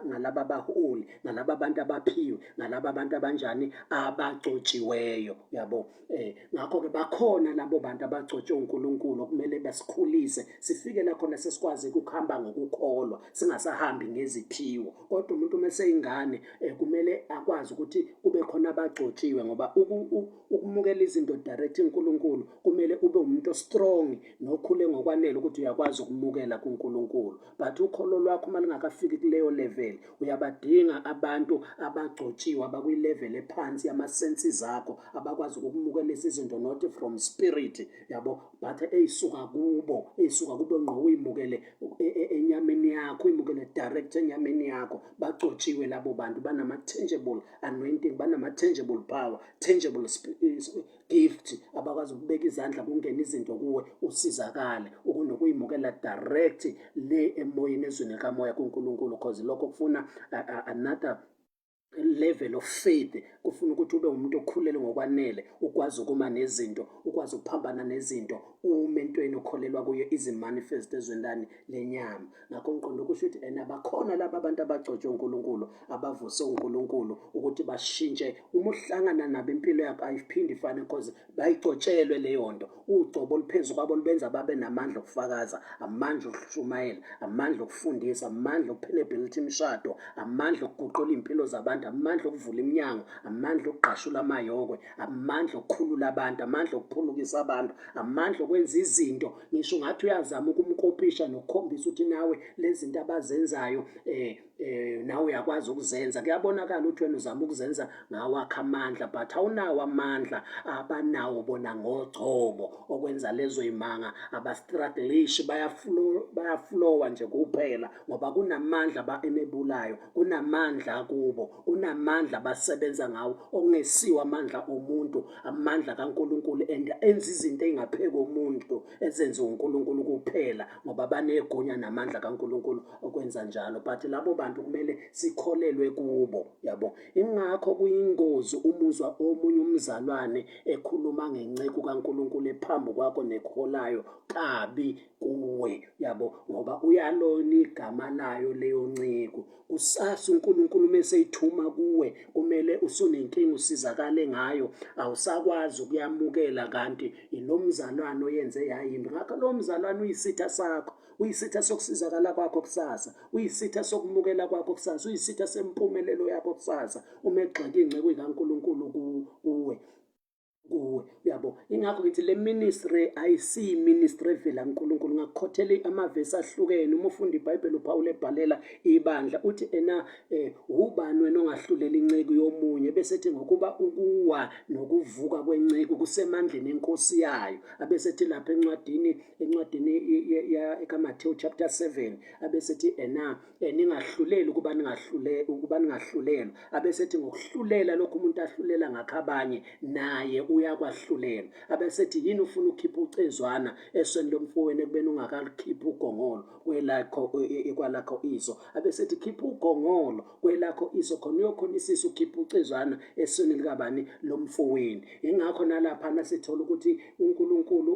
ngalaba baholi, ngalaba bantu abaphiwe, ngalaba bantu abanjani abagcotshiweyo, yabo. Ngakho-ke bakhona labo bantu abagcotshwe uNkulunkulu okumele basikhulise sifike la khona sesikwazi ukuhamba ngokukholwa, singasahambi ngeziphiwo. Kodwa umuntu uma eseyingane kumele akwazi ukuthi kube khona abagcotshiwe, ngoba ukumukela izinto direct uNkulunkulu kumele ube umuntu strong nokhule ngokwanele ukuthi uyakwazi ukumukela kuNkulunkulu. But ukholo lwakho uma lungakafiki kuleyo level, uyabadinga abantu abagcotshiwe abakwi-level ephansi yama-senses akho, abakwazi ukukumukelisa izinto not from spirit, yabo, but ey'suka kubo, ey'suka kubo ngqo, uyimukele enyameni yakho, uyimukele direct enyameni yakho. Bagcotshiwe labo bantu, banama-tangible anointing, banama-tangible power, tangible gift, abakwazi ukubeka izandla kungena izinto kuwe usizakale, ukunokuyimukela direct le emoyeni, ezweni likamoya, kuNkulunkulu, cause lokho kufuna another level of faith. Kufuna ukuthi ube umuntu okhulele ngokwanele ukwazi ukuma nezinto, ukwazi ukuphambana nezinto, ume entweni okholelwa kuyo, izi-manifest ezweni lani lenyama. Ngakho ngiqonda ukusho ukuthi ena bakhona laba abantu abagcotshwe uNkulunkulu, abavuse uNkulunkulu ukuthi bashintshe. Uma uhlangana nabo impilo yakho ayiphinde ifane, cause bayigcotshelwe leyo nto. Ugcobo oluphezu kwabo lubenza babe namandla okufakaza, amandla okushumayela, amandla okufundisa, amandla oku-penetrate imishado, amandla okuguqula iy'mpilo zabantu, amandla okuvula iminyango, amandla okugqashula amayokwe, amandla okukhulula abantu, amandla okuphulukisa abantu, amandla okwenza izinto. Ngisho ungathi uyazama ukumkopisha nokukhombisa ukuthi nawe lezi zinto abazenzayo nawe uyakwazi ukuzenza, kuyabonakala ukuthi wena uzama ukuzenza ngawakho amandla, but awunawo amandla abanawo bona ngogcobo okwenza lezo yimanga. Aba-strugglishi, bayaflowa nje kuphela, ngoba kunamandla aba-enabulayo, kunamandla kubo, kunamandla abasebenza ngawo okungesiwo amandla omuntu, amandla kaNkulunkulu, and enza izinto ey'ngaphezu komuntu. umuntu, ezenziwa uNkulunkulu kuphela, ngoba banegunya namandla kaNkulunkulu okwenza njalo. But labo bantu kumele sikholelwe kubo, yabo. Ingakho kuyingozi umuzwa omunye umzalwane ekhuluma ngenceku kaNkulunkulu ephambi kwakho nekuholayo kabi kuwe, yabo, ngoba uyalona igama layo leyo nceku. Kusasa uNkulunkulu uma eseyithuma kuwe kumele usunenkinga usizakale ngayo, awusakwazi ukuyamukela, kanti ilo mzalwane oyenze yayimbi. Ngakho lo mzalwane uyisitha sakho, uyisitha sokusizakala kwakho kusasa, uyisitha sokumukela kwakho kusasa, uyisitha sempumelelo yakho kusasa, uma egxeka ingceku ikaNkulunkulu kuwe. Kuwe, uyabo. Ingakho ngithi le ministry ayisiyi ministry evela kuNkulunkulu. Ngakukhothela amavesi ahlukene. Uma ufunda iBhayibheli, uPawulu ebhalela ibandla uthi ena ubani wena ongahlulela inceku yomunye, bese ethi ngokuba ukuwa nokuvuka kwenceku kusemandleni enkosi yayo. Abese ethi lapha encwadini kaMathewu chapter 7, abese ethi ena ningahluleli ukuba ningahlule ukuba ningahlulelwa. Abesethi ngokuhlulela lokhu umuntu ahlulela ngakho abanye, naye uyakwahlulelwa. Abesethi yini ufuna ukukhipha ucezwana esweni lomfowenu ekubeni ungakalikhiphi ugongolo kwelakho kwalakho iso? Abesethi khipha ugongolo kwelakho iso, khona uyokhonisisa ukhipha ucezwana esweni likabani lomfowenu. Ingakho nalaphana sithola ukuthi uNkulunkulu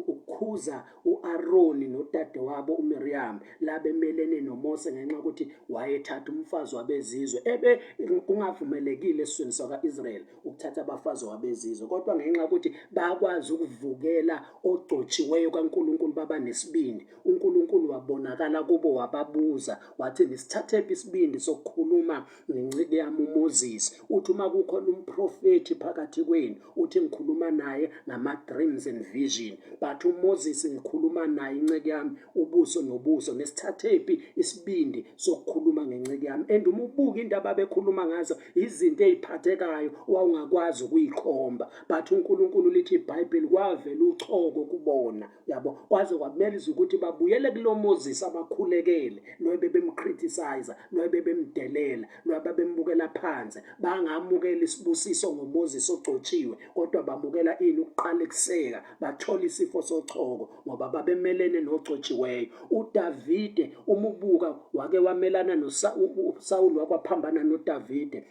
ukhuza u-Aroni nodadewabo uMiriyamu labemelene noMose ngenxa yokuthi wayethatha umfazi wabezizwe, ebe kungavumelekile esizweni sakwa-Israyeli ukuthatha abafazi wabezizwe, kodwa ngenxa yokuthi bakwazi ukuvukela ogcotshiweyo kaNkulunkulu baba nesibindi, uNkulunkulu wabonakala kubo wababuza wathi, nisithathephi isibindi sokukhuluma ngenceku yami uMoses? Uthi uma kukhona umprofethi phakathi kwenu, uthi ngikhuluma naye ngama-dreams and vision, but uMoses ngikhuluma naye inceku yami ubuso nobuso. Nesithathephi isibindi sokukhuluma ngenceku yami? And uma ubuka into ababekhuluma ngazo, izinto ey'phathekayo wawungakwazi ukuyikhomba, but uNkulunkulu, lithi iBhayibheli, kwavela uchoko kubona, yabo, kwaze kwamele ukuthi babuyele kulo Moses abakhulekele, lo bebemcriticize, lo bebemdelela, lo ababembukela phansi. Bangamukela isibusiso ngoMoses ogcotshiwe, kodwa bamukela ini? Ukuqalekiseka. Bathola isifo sochoko ngoba babemelene nogcotshiweyo. uDavide, umubuka, wake wamelana noSawulu, wakwaphambana noDavide.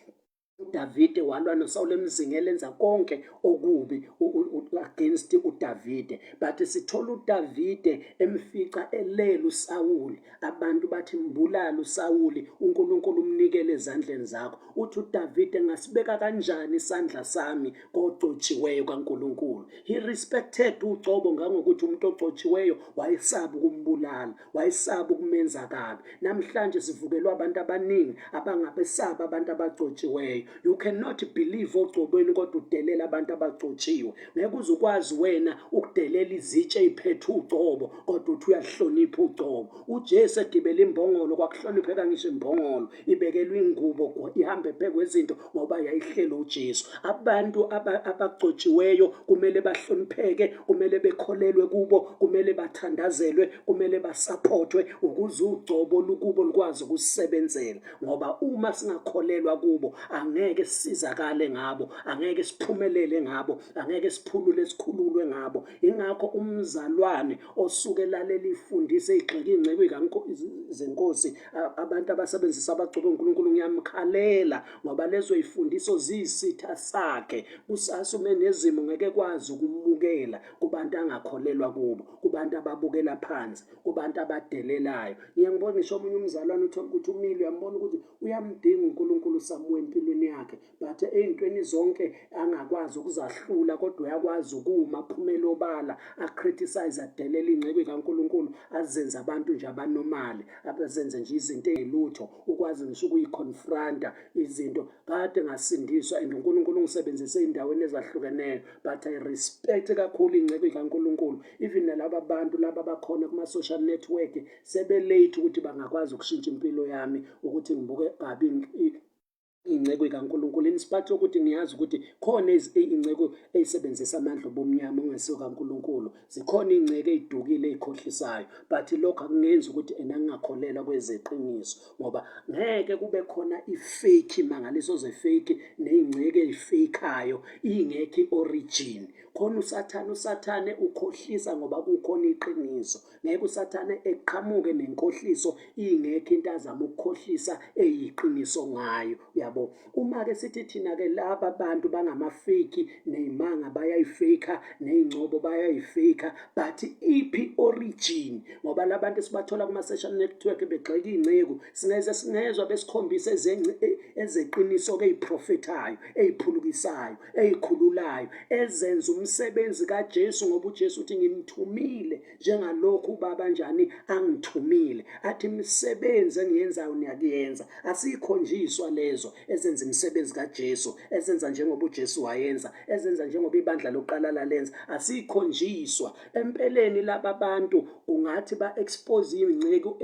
uDavide walwa noSawule emzingela, enza konke okubi against uDavide, but sithola uDavide emfica elele uSawuli. Abantu bathi, mbulala uSawuli, uNkulunkulu umnikele ezandleni zakho. Uthi uDavide, ngasibeka kanjani isandla sami kogcotshiweyo kaNkulunkulu? He respected ugcobo ngangokuthi umuntu ogcotshiweyo wayesaba ukumbulala, wayesaba ukumenza kabi. Namhlanje sivukelwa abantu abaningi abangabesaba abantu abagcotshiweyo. You cannot believe ogcobweni kodwa udelela abantu abagcotshiwe. Ngeke uze ukwazi wena ukudelela izitshe ey'phethe ugcobo kodwa uthi uyahlonipha ugcobo. UJesu egibela imbongolo, kwakuhlonipheka ngisho imbongolo, ibekelwa ingubo, ihambe phezu kwezinto ngoba yayihlele uJesu. Abantu abagcotshiweyo kumele bahlonipheke, kumele bekholelwe kubo, kumele bathandazelwe, kumele basaphothwe ukuze ugcobo lukubo lukwazi ukusebenzela, ngoba uma singakholelwa kubo angeke sisizakale ngabo, angeke siphumelele ngabo, angeke siphulule sikhululwe ngabo. Ingakho umzalwane osuke elalela ifundise igxeka iy'nceku zenkosi, abantu abasebenzisa abagcobe uNkulunkulu, ngiyamkhalela, ngoba lezo yifundiso ziyisitha sakhe. Kusasa ume nezimo ngeke kwazi ukumukela kubantu angakholelwa kubo, kubantu ababukela phansi, kubantu abadelelayo. Ngiye ngibone ngisho omunye umzalwane, uthole ukuthi umile, uyambona ukuthi uyamdinga uNkulunkulu samuwe empilweni yakhe, but ey'ntweni zonke angakwazi ukuzahlula, kodwa uyakwazi ukuma aphumele obala, acriticize, adelele iy'nceku kaNkulunkulu, azenze abantu nje abanomali, abazenze nje izinto ey'lutho, ukwazi ngisho ukuyiconfronta izinto. Kade ngasindiswa and uNkulunkulu ungisebenzise ey'ndaweni ezahlukeneyo, but I respect kakhulu iy'nceku kaNkulunkulu. Even nalaba bantu laba bakhona kuma-social network, sebelate ukuthi bangakwazi ukushintsha impilo yami ukuthi ngibuke kabi. Iy'nceku ikaNkulunkulu in spite yokuthi ngiyazi ukuthi khona iy'nceku ey'sebenzisa amandla obumnyama ongesiwo kaNkulunkulu, zikhona iy'nceku ey'dukile ey'khohlisayo, but lokho akungenzi ukuthi ena ngingakholelwa kwezeqiniso ngoba ngeke kube khona i-fake imangaliso ze-fake ney'nceku ey'feyikhayo ingekho i-origin. Khona uSathane, uSathane ukhohlisa ngoba kukhona iqiniso. Ngeke uSathane eqhamuke nenkohliso ingekho into azama ukukhohlisa eyiqiniso ngayo, uyabo. Uma-ke sithi thina-ke laba bantu bangamafeki ney'manga bayayifeyikha ney'ngcobo bayayifeyikha, but iphi origin? Ngoba la bantu esibathola kuma-social network begxeka iy'nceku singeze singezwa besikhombisa ezeqiniso-ke ey'profethayo ey'phulukisayo eyikhululayo ezenza umsebenzi kaJesu ngoba uJesu uthi ngimthumile njengalokhu ubaba njani angithumile athi imisebenzi engiyenzayo niyakuyenza. Asikhonjiswa lezo ezenza imisebenzi kaJesu, ezenza njengoba uJesu wayenza, ezenza njengoba ibandla lokuqala lalenza. Asikhonjiswa empeleni laba bantu ungathi ba-expose inceku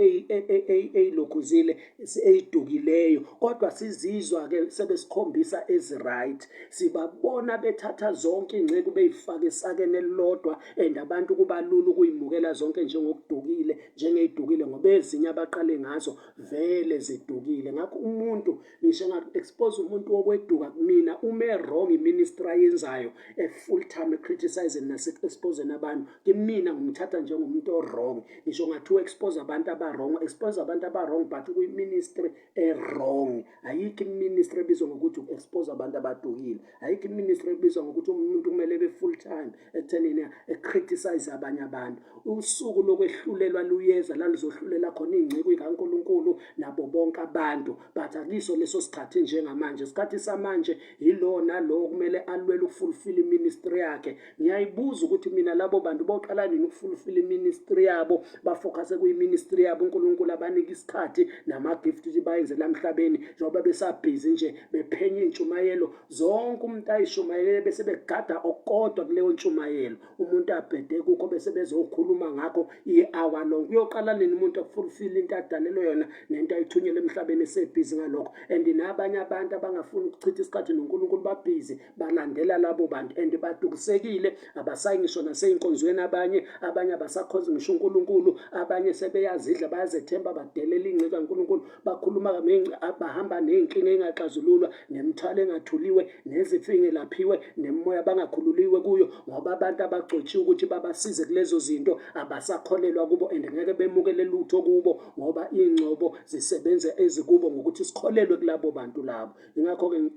eyilokhuzile eyidukileyo, kodwa sizizwa-ke sebesikhombisa ezi-right. Sibabona bethatha zonke iy'nceku bey'fake esakeni elilodwa and abantu kuba lula ukuyimukela zonke njengokudukile, njengey'dukile ngoba ezinye abaqale ngazo vele zidukile. Ngakho umuntu ngisho enga-expose umuntu wokweduka kumina uma e-wrong i-ministry ayenzayo e-full time e-criticizing nase-exposeni abantu, kimina ngimthatha njengomuntu o-wrong. Ngisho ngathiwa expose abantu aba-wrong, expose abantu aba-wrong but kuyi-ministry e-wrong. Ayikho i-ministry ebizwa ngokuthi uku-expose abantu abadukile. Ayikho i-ministry ebizwa ngokuthi umuntu kumele ebe full time ekuthenini e-criticize abanye abantu. Usuku lokwehlulelwa luyeza la luzohlulela khona iy'nceku ikaNkulunkulu nabo bonke abantu, but akuyiso leso sikhathi njengamanje. Isikhathi samanje yilowo nalowo kumele alwele ukufulfila i-ministry yakhe. Ngiyayibuza ukuthi mina labo bantu boqala nini ukufulfila i-ministry yabo, bafocuse kuyi-ministry yabo, uNkulunkulu abanike isikhathi nama-gift ukuthi bayenze la emhlabeni, njengoba besabhizi nje bephenya iy'ntshumayelo zonke umuntu ayishumayelele bese begada okukodwa kuleyo ntshumayelo umuntu abhede kukho bese bezokhuluma ngakho i-hour long. Kuyoqala nini umuntu akufulfile into adalelwe yona nento ayithunyelwe emhlabeni esebhizi ngalokho? And nabanye abantu abangafuni ukuchitha isikhathi noNkulunkulu babhizi balandela labo bantu and badukisekile, abasayi ngisho nasey'nkonzweni abanye, abanye abasakhonzi ngisho uNkulunkulu, abanye sebeyazidla bayazethemba badelela iy'nceku kaNkulunkulu, bakhuluma bahamba ney'nkinga ey'ngaxazululwa nemithwalo engathuliwe nezifo ey'ngelaphiwe nemimoya abangakhululiwe kuyo ngoba abantu abagcotshiwe ukuthi babasize kulezo zinto abasakholelwa kubo and ngeke bemukele lutho kubo ngoba iy'ngcobo zisebenza ezikubo ngokuthi sikholelwe kulabo bantu labo. Yingakho-ke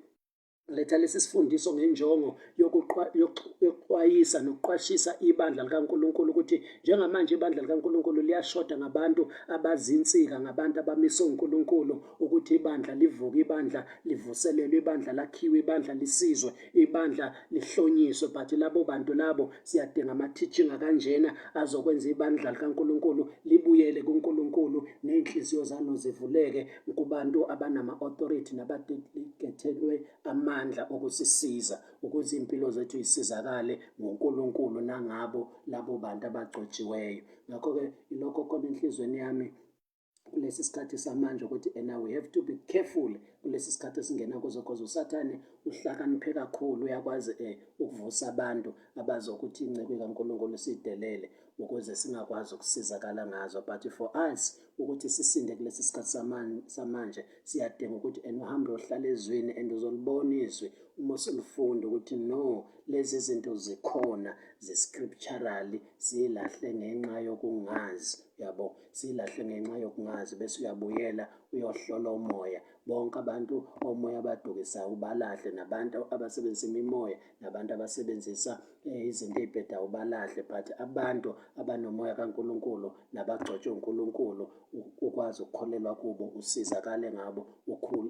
letha lesi sifundiso ngenjongo yokuxwayisa nokuqwashisa ibandla likaNkulunkulu ukuthi njengamanje ibandla likaNkulunkulu liyashoda ngabantu abazinsika, ngabantu abamiswe uNkulunkulu ukuthi ibandla livuke, ibandla livuselelwe, ibandla lakhiwe, ibandla lisizwe, ibandla lihlonyiswe. But labo bantu labo siyadinga ama-teaching akanjena azokwenza ibandla likaNkulunkulu libuyele kuNkulunkulu ney'nhliziyo zalo zivuleke kubantu abanama-authority nabadelegethelwe amandla okusisiza ukuze iy'mpilo zethu yisizakale ngoNkulunkulu nangabo labo bantu abagcotshiweyo. Ngakho-ke ilokho khona enhliziyweni yami kulesi sikhathi samanje ukuthi ena we have to be careful kulesi sikhathi esingena kuzo, cause uSathane uhlakaniphe kakhulu, uyakwazi ukuvusa abantu abazokuthi inceku kaNkulunkulu sidelele ukuze singakwazi ukusizakala ngazo. But for us ukuthi sisinde kulesi sikhathi samanje siyadinga ukuthi and uhambe uyohlala ezwini and uzolibona izwi uma usulifunda ukuthi no, lezi zinto zikhona zi-scripturally, silahle ngenxa yokungazi, uyabo, silahle ngenxa yokungazi bese uyabuyela uyohlola umoya. Bonke abantu omoya abadukisayo ubalahle, nabantu abasebenzisa imimoya, nabantu abasebenzisa izinto ey'bhedayo ubalahle, but abantu abanomoya kaNkulunkulu nabagcotshwe uNkulunkulu ukwazi ukukholelwa kubo, usizakale ngabo,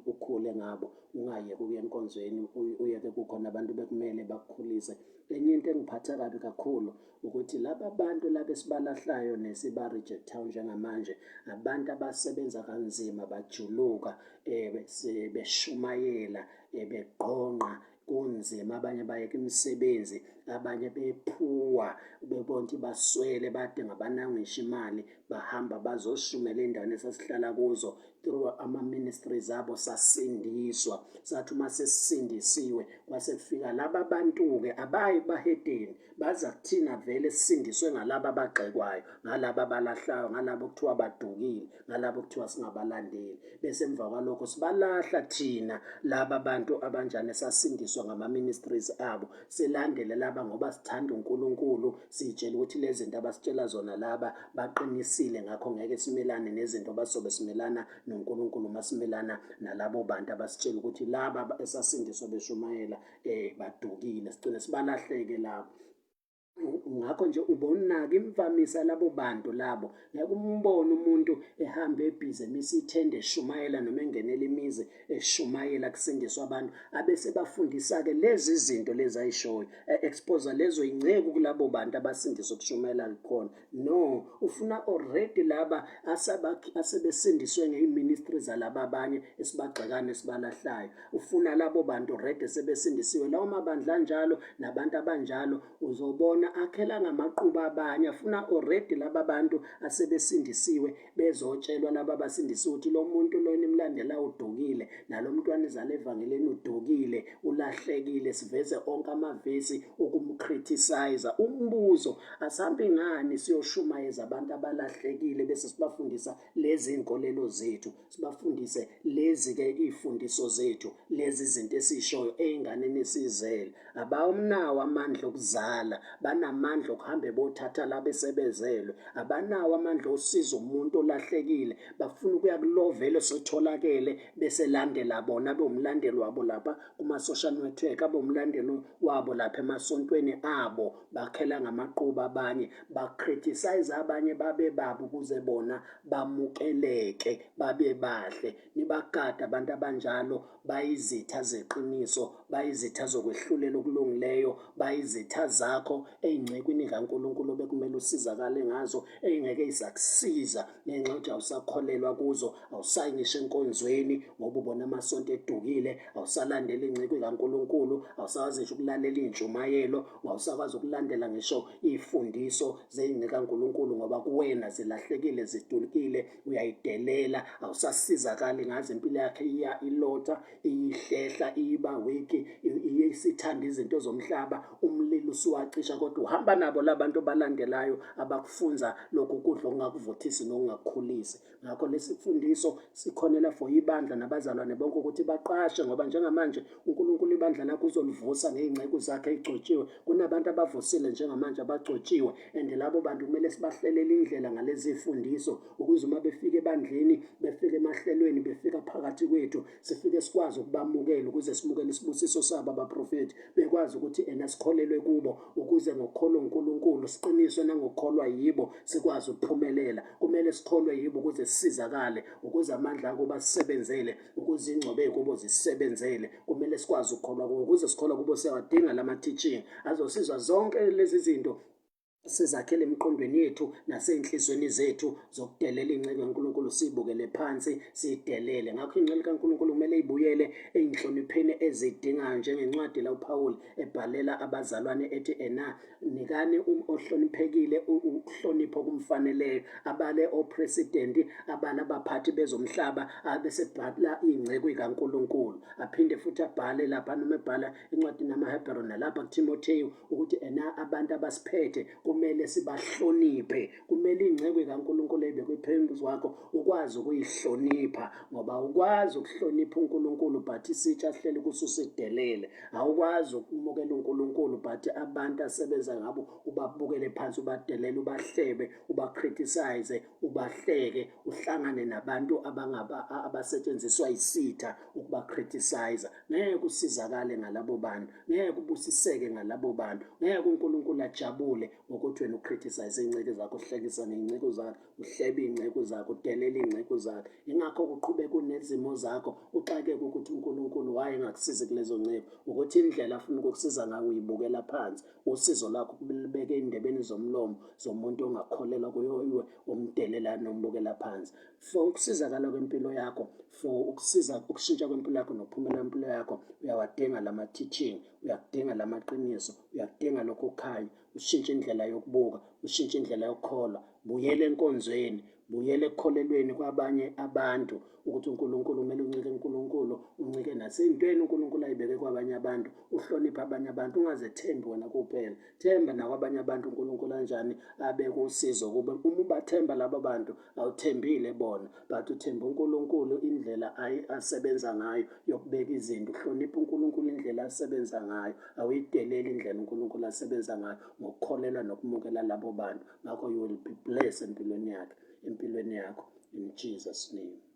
ukhule ngabo, ungayeki ukuya enkonzweni, uyeke kukhona abantu bekumele bakukhulise. Enye into engiphatha kabi kakhulu ukuthi laba bantu laba esibalahlayo nesiba-reject-ayo njengamanje, abantu abasebenza kanzima bajuluka beshumayela, begqonqa. Kunzima, abanye bayeka imisebenzi, abanye bephuwa bebona ukuthi baswele badinga abanayo ngisho imali, bahamba bazoshumela ey'ndaweni esasihlala kuzo through ama-ministries abo sasindiswa. Sathi uma sesisindisiwe kwase kufika laba bantu-ke abayi kubahedeni, baza kuthina vele sisindiswe ngalaba abagxekwayo, ngalaba abalahlayo, ngalaba okuthiwa badukile, ngalabo kuthiwa singabalandeli. Bese emva kwalokho sibalahla thina laba bantu abanjani esasindiswa ngama-ministries abo, silandele laba ngoba sithanda uNkulunkulu, siyitshela ukuthi lezi zinto abasitshela zona laba baqinisile, ngakho ngeke simelane nezinto basobe simelana noNkulunkulu uma simelana nalabo bantu abasitshela ukuthi laba esasindiswa beshumayela badukile, sigcine sibalahleke labo. Ngakho nje ubonaka imvamisa labo bantu labo, ngeke umbone umuntu ehamba ebhizi emisa ithende eshumayela noma engenela imizi eshumayela kusindiswa abantu, abese bafundisa-ke lezi zinto lezi ayishoyo, e-expose lezo yinceku kulabo bantu abasindiswa ukushumayela khona. No, ufuna already laba asebesindiswe ngeyi-ministry zalaba abanye esibagxekana esibalahlayo. Ufuna labo bantu already sebesindisiwe. Lawo mabandla anjalo nabantu abanjalo uzobona akhela ngamaquba abanye, afuna already laba bantu asebesindisiwe bezotshelwa laba abasindisiwe ukuthi lo muntu lo enimlandela udukile, nalo mntwana izala evangelini udukile, ulahlekile. Siveze onke amavesi ukumcriticize. Umbuzo, asihambi ngani siyoshumayeza abantu abalahlekile bese sibafundisa lezi zinkolelo zethu, sibafundise lezi-ke iy'fundiso zethu, lezi zinto esiyishoyo ey'nganeni esiyizele. Abawunawo amandla okuzala, banamandla okuhambe bothatha laba esebezelwe. Abanawo amandla osiza umuntu olahlekile, bafuna ukuya kulo vele osetholakele bese landela bona, abe umlandeli wabo lapha kuma-social network, abe umlandeli wabo lapha emasontweni abo. Bakhela ngamaquba abanye, ba-criticize abanye babe babi ukuze bona bamukeleke, babe bahle. Nibagade abantu abanjalo, bayizitha zeqiniso, bayizitha zokwehlulela okulungileyo, bayizitha zakho ey'ncekwini kaNkulunkulu obekumele usizakale ngazo, ey'ngeke yisakusiza ngenxa yokuthi awusakholelwa kuzo, awusayi ngisho enkonzweni ngoba ubona amasonto edukile, awusalandeli iy'nceku kaNkulunkulu, awusakwazi ngisho ukulalela iy'ntshumayelo, awusakwazi ukulandela ngisho iy'fundiso zey'nceku kaNkulunkulu ngoba kuwena zilahlekile, zidukile, uyayidelela, awusasizakali ngazo. Impilo yakhe iya ilotha, iyihlehla, iba weak, iye isithanda izinto zomhlaba, umlilo usuwacisha, kodwa uhamba nabo labantu obalandelayo abakufunza lokhu kudla okungakuvuthisi nokungakukhulisi. Ngakho lesi sifundiso sikhonela for ibandla nabazalwane bonke ukuthi baqashe, ngoba njengamanje uNkulunkulu ibandla lakhe uzolivusa ngey'nceku zakhe ey'gcotshiwe. Kunabantu abavusile njengamanje abagcotshiwe, and labo bantu kumele sibahlelele indlela ngalezi fundiso ukuze uma befika ebandleni, befika emahlelweni, befika phakathi kwethu, sifike sikwazi ukubamukela ukuze simukele isibusiso sabo abaprofethi, bekwazi ukuthi ena sikholelwe kubo ukuze ngokukholwa uNkulunkulu siqiniswe nangokukholwa yibo sikwazi ukuphumelela. Kumele sikholwe yibo ukuze sisizakale, ukuze amandla akubo asisebenzele, ukuze ingcobo kubo zisebenzele. Kumele sikwazi ukukholwa kubo, ukuze sikholwa kubo siyawadinga lama teaching azosizwa zonke lezi zinto sizakhele emiqondweni yethu nasey'nhliziyweni zethu zokudelela inceku kaNkulunkulu, siyibukele phansi, siyidelele. Ngakho inceku kaNkulunkulu kumele ibuyele ey'nhlonipheni ezidingayo, njengencwadi la uPawuli ebhalela abazalwane ethi ena nikani ohloniphekile ukuhlonipha okumfaneleyo, abale opresidenti, abale abaphathi bezomhlaba, abesebhala iy'nceku kaNkulunkulu. Aphinde futhi abhale lapha noma ebhala encwadini yamaHebheru nalapha kuThimotheyu ukuthi ena abantu abasiphethe kumele sibahloniphe. Kumele inceku kaNkulunkulu ebekwe phambi kwakho ukwazi ukuyihlonipha, ngoba awukwazi ukuhlonipha uNkulunkulu but isitsha sihleli kuso usidelele. Awukwazi ukumukela uNkulunkulu but abantu asebenza ngabo ubabukele phansi, ubadelele, ubahlebe, ubacriticize, ubahleke, uhlangane nabantu abangaba abasetshenziswa yisitha ukubacriticize. Ngeke usizakale ngalabo bantu, ngeke ubusiseke ngalabo bantu, ngeke uNkulunkulu ajabule ngokuthi wena ucriticize iy'nceku zakho, uhlekisa ngey'nceku zakho, uhlebe iy'nceku zakho, udelele. uyazithethelela iy'nceku zakhe. Ingakho kuqhubeka unezimo zakho uxakeke ukuthi uNkulunkulu wayengakusizi kulezo nceku, ukuthi indlela afuna ukukusiza ngayo uyibukela phansi. Usizo lwakho kulibeke ey'ndebeni zomlomo zomuntu ongakholelwa kuyo umdelela nombukela phansi. For ukusizakala kwempilo yakho, for ukusiza ukushintsha kwempilo yakho nokuphumela kwempilo yakho, uyawadinga lama-teaching, uyakudinga lamaqiniso, uyakudinga lokhu kukhanya, ushintshe indlela yokubuka, ushintshe indlela yokukholwa, buyela enkonzweni, buyela ekukholelweni kwabanye abantu ukuthi uNkulunkulu kumele uncike kuNkulunkulu, uncike nasey'ntweni uNkulunkulu ayibeke kwabanye abantu, uhloniphe abanye abantu, ungazethembi wena kuphela. Themba nakwabanye abantu uNkulunkulu anjani abeke usizo kube. Uma ubathemba laba bantu awuthembile bona, but uthemba uNkulunkulu indlela asebenza ngayo yokubeka izinto. Uhlonipha uNkulunkulu indlela asebenza ngayo, awuyideleli indlela uNkulunkulu asebenza ngayo ngokukholelwa nokumukela labo bantu. Ngakho you will be blessed empilweni yakhe, empilweni yakho in Jesus name.